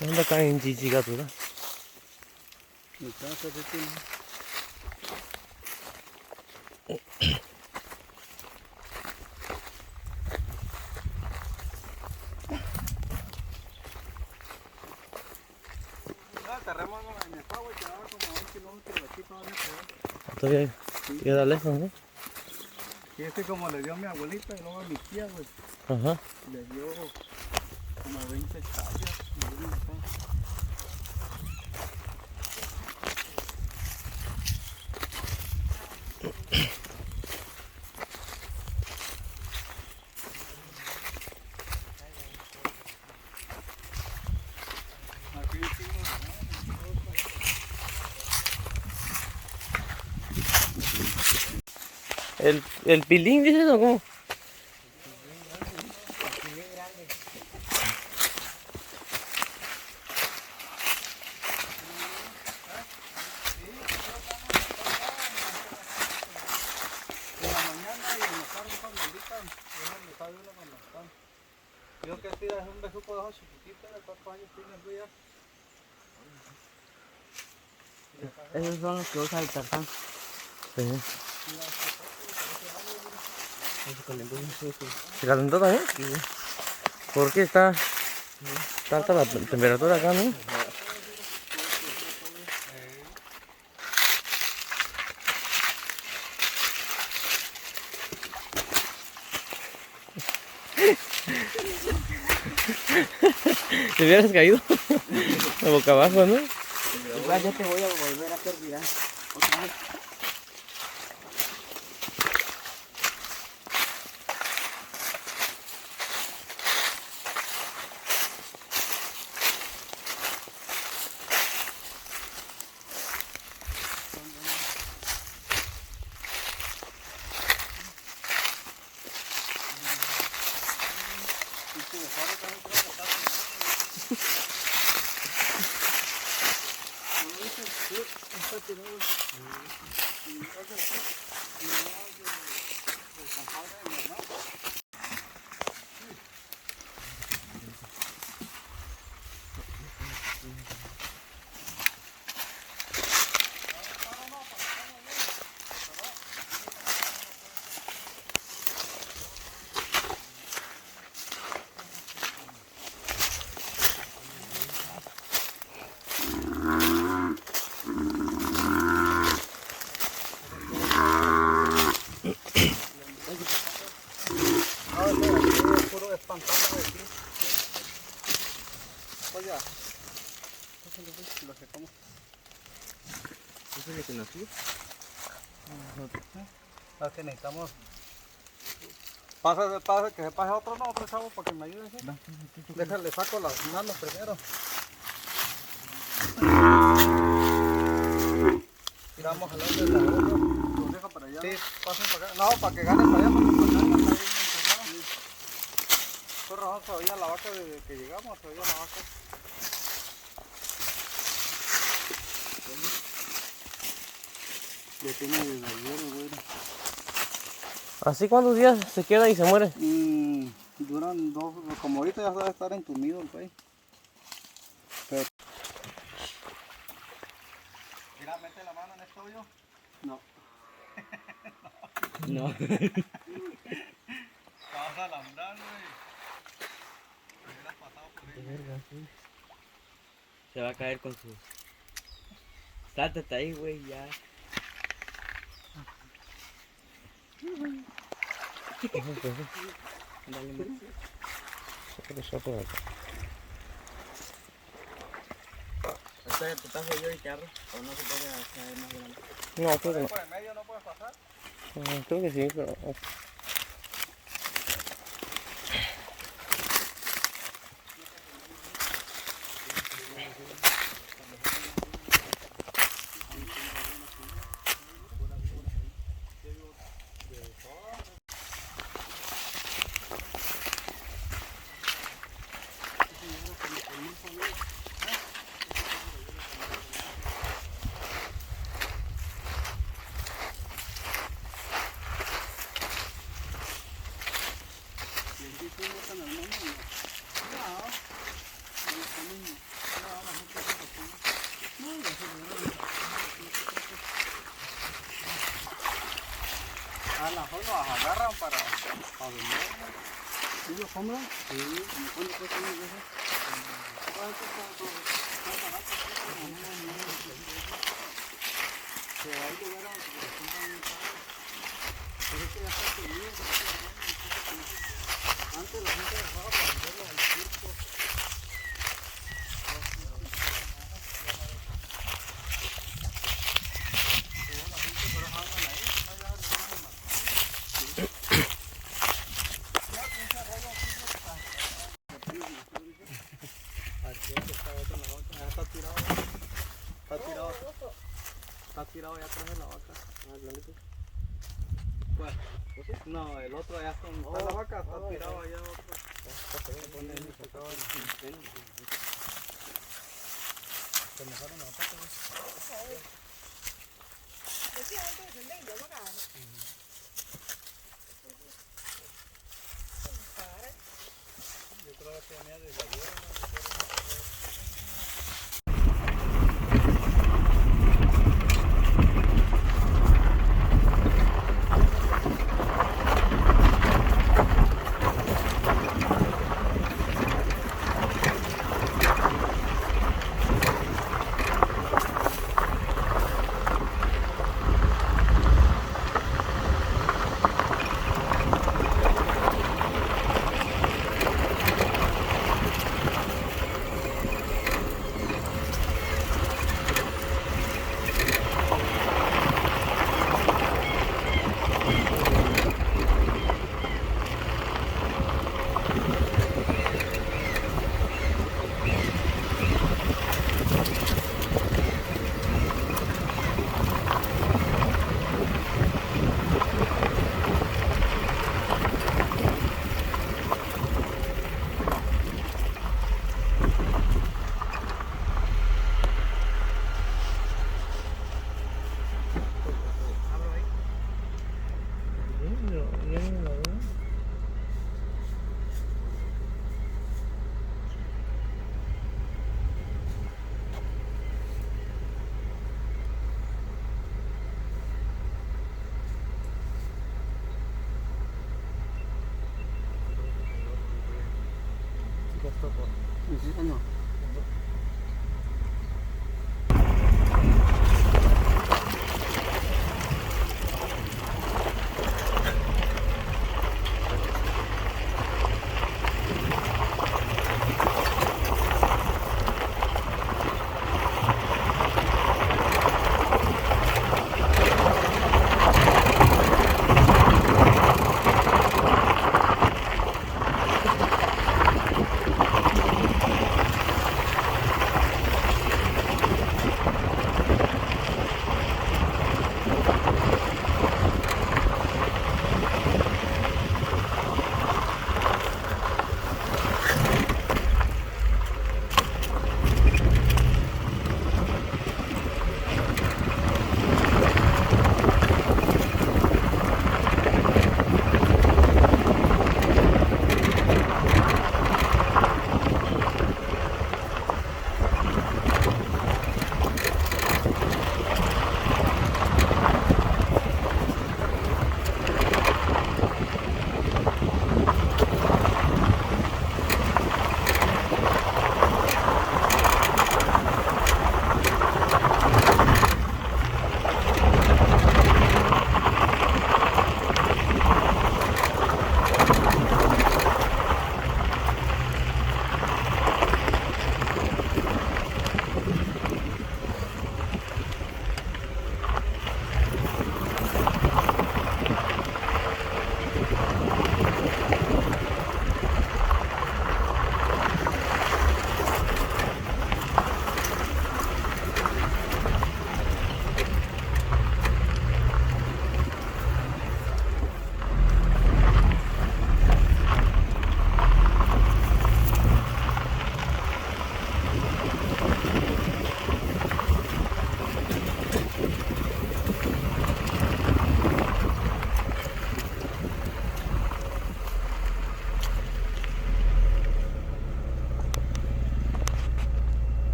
Chonda ka inji jiga tura. Todavía queda lejos, ¿no? Y es que como le dio a mi abuelita y luego a mi tía, güey. Ajá. Le dio como veinte hectáreas. El, el pilín, dices, ¿o cómo? En la mañana y en la tarde cuando gritan, es donde sabe uno cuando están. Yo que sí, es un bejuco de esos chiquititos, de cuatro años tiene el güey ya. Esos son los que usa el Tarzán. Sí. ¿Se calentó también? Sí. ¿Por qué está, está alta la temperatura acá, no? Te hubieras caído. Boca abajo, ¿no? Igual yo te voy a volver a servir, ¿ah? Otra vez. Espantando de aquí. Oiga, lo sacamos. ¿Eso es lo que nació? Lo que necesitamos. Pasa, pasa, que se pase otro, no, otro chavo para que me ayude, ¿sí? Déjale, saco las manos primero. Tiramos al otro de la otra. Los deja para allá. Sí, pasen para acá. No, para que ganen para allá, porque para acá está bien encerrado. Por razón se oía la vaca desde que llegamos, se oía la vaca. Ya tiene desde ayer, güey. ¿Así cuántos días se queda y se muere? Mm, duran dos, como ahorita ya debe estar entumido el güey. Pero... Mira, mete la mano en este hoyo. No. No. Te vas a alambrar, güey. Te hubieras pasado por ahí. Qué verga, sí. Se va a caer con su... Sáltate ahí, güey, ya. Dale, Max. Sócate, sócate. ¿Este es el putazo yo y te abro? ¿O no se puede hacer más grande? No, creo que no. ¿Por el medio no puedes pasar? Mm, creo que sí, pero... A lo mejor lo agarran para, para vender, ¿no? ¿Ellos compran? Sí, como cuando fue también eso. Pero hay lugares donde se compran bien caro. Pero es que ya está prohibido, porque antes la gente agarraba para venderlo al circo. Aquí está otro en la vaca. Ah, está tirado. Está tirado. Está tirado allá atrás de la vaca. Ah, el blanquito. ¿Cuál? ¿Ese? No, el otro allá está donde está la vaca, está tirado allá otro. Se mojaron las patas, ¿no?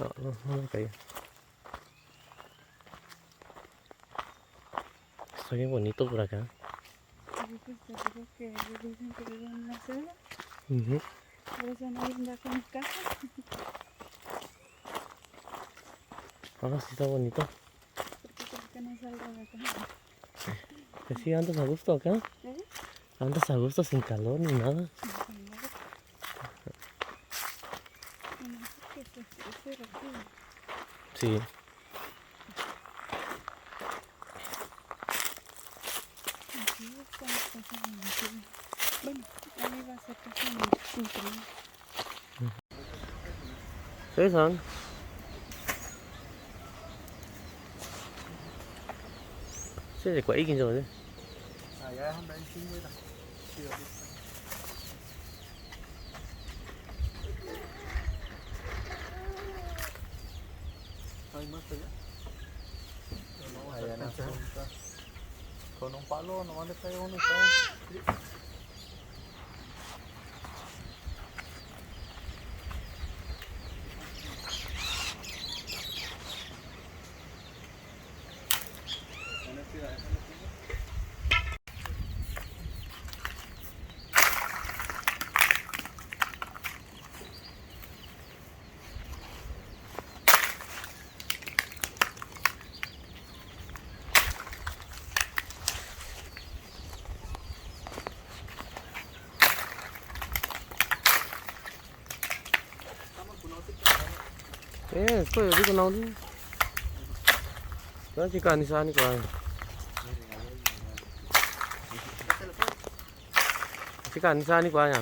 No, no, no me caí. Está bien bonito por acá. Sí, pues, te digo que dicen que vive en una selva. Ujú. Por eso nadie anda con casa. Ah, sí está bonito. Porque creo que no salgo de acá. Pues sí, andas a gusto acá. ¿Eh? Andas a gusto, sin calor ni nada. Sin calor. Nomás que se estrese rápido. Sí. Aquí están las cosas en la tierra. Bueno, ahí va a ser casa en el cinco mil. Seis años. Sí, de cuál, ¿quién sabe? Allá es donde hay cinco y la. Sí, aquí está. ¿Hay más allá? No, allá no está. Con un palo nomás le pega uno y cae. Eh, esto yo digo no. Yo chica ni sa ni kwa. Chica ni sa ni kwa ya.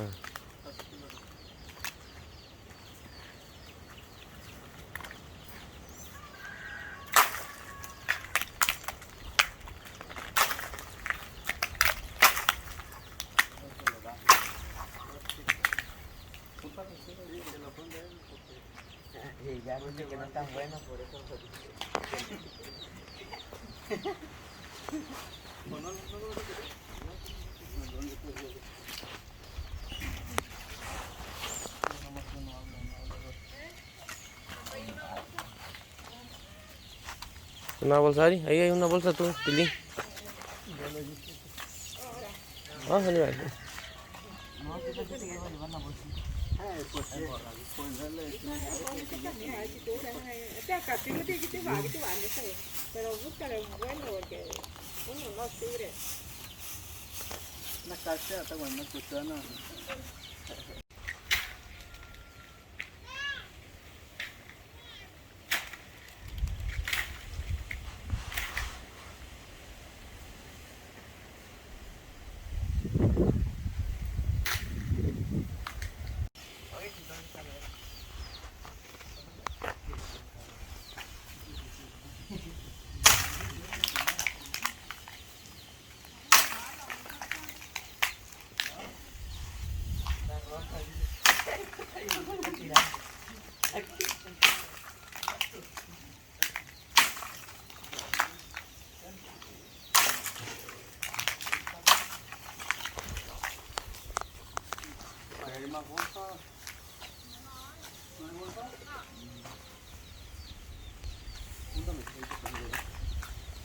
Y ya dice que no están buenos, por eso. Una bolsa, Ari. Ahí hay una bolsa, tú, Pili. Ah, ahí va. Pero búscale un bueno, porque uno no sirve. Una cartera está buena, una cartera, no.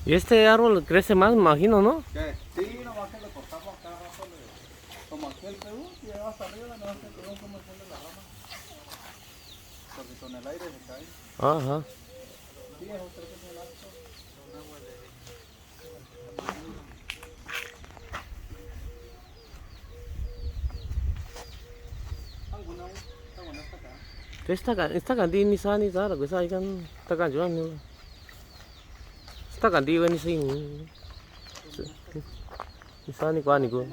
Y este árbol crece más, me imagino, ¿no? ¿Qué? Sí, nomás que le cortamos cada rato, le, como aquí el pebú llega hasta arriba, no se quedó como echarle la rama. Porque con el aire se cae. Ajá. Sí, es otro que se lanza. Te stakandi, stakandi ni sa ni sa ra, sa ikan stakandi juan ni. Stakandi we ni sa ni. Ni sa ni kwa ni ko.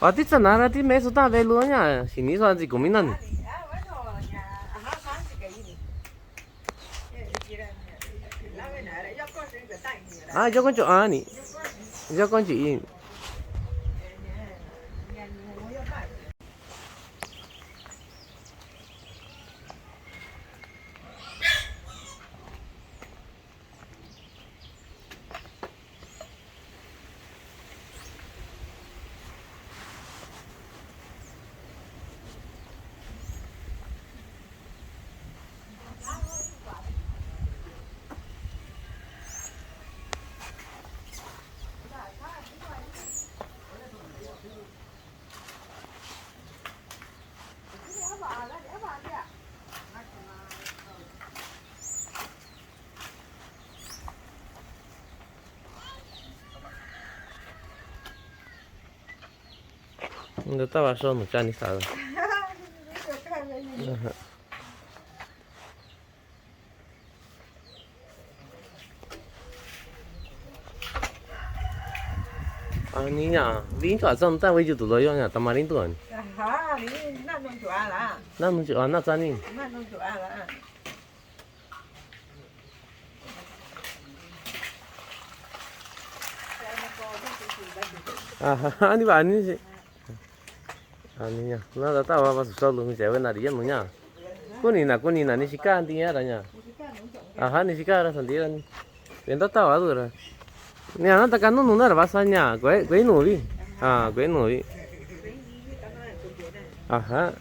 Ati tsana ra ti me so ta ve lu nya, sini so anzi kumina ni. Ah, bueno, ya, ajá, ajá, sí que ahí. A, yokon chu ani. Yokon chu i. Nda tava so nu chani sa. A, ni ña, lin chu a chon ta wei ju tu lo yo ña, tama lin tu ani. Aha, ni na nung chu a la. Na nung chu a, na chani. Na nung chu a la. Aha, ani ba ani si. Ani ña. Na da ta wa ba su sa lu mi se we na ri ya nu ña. Kunina, kunina, ni sika ndi ya ra ña. Aha, ni sika ra sa ndi ra ni. Wenda ta wa du ra. Ni ana ta ka nu nu na ra ba sa ña. Gwe, gwe nu ri. A, gwe nu ri. Aha.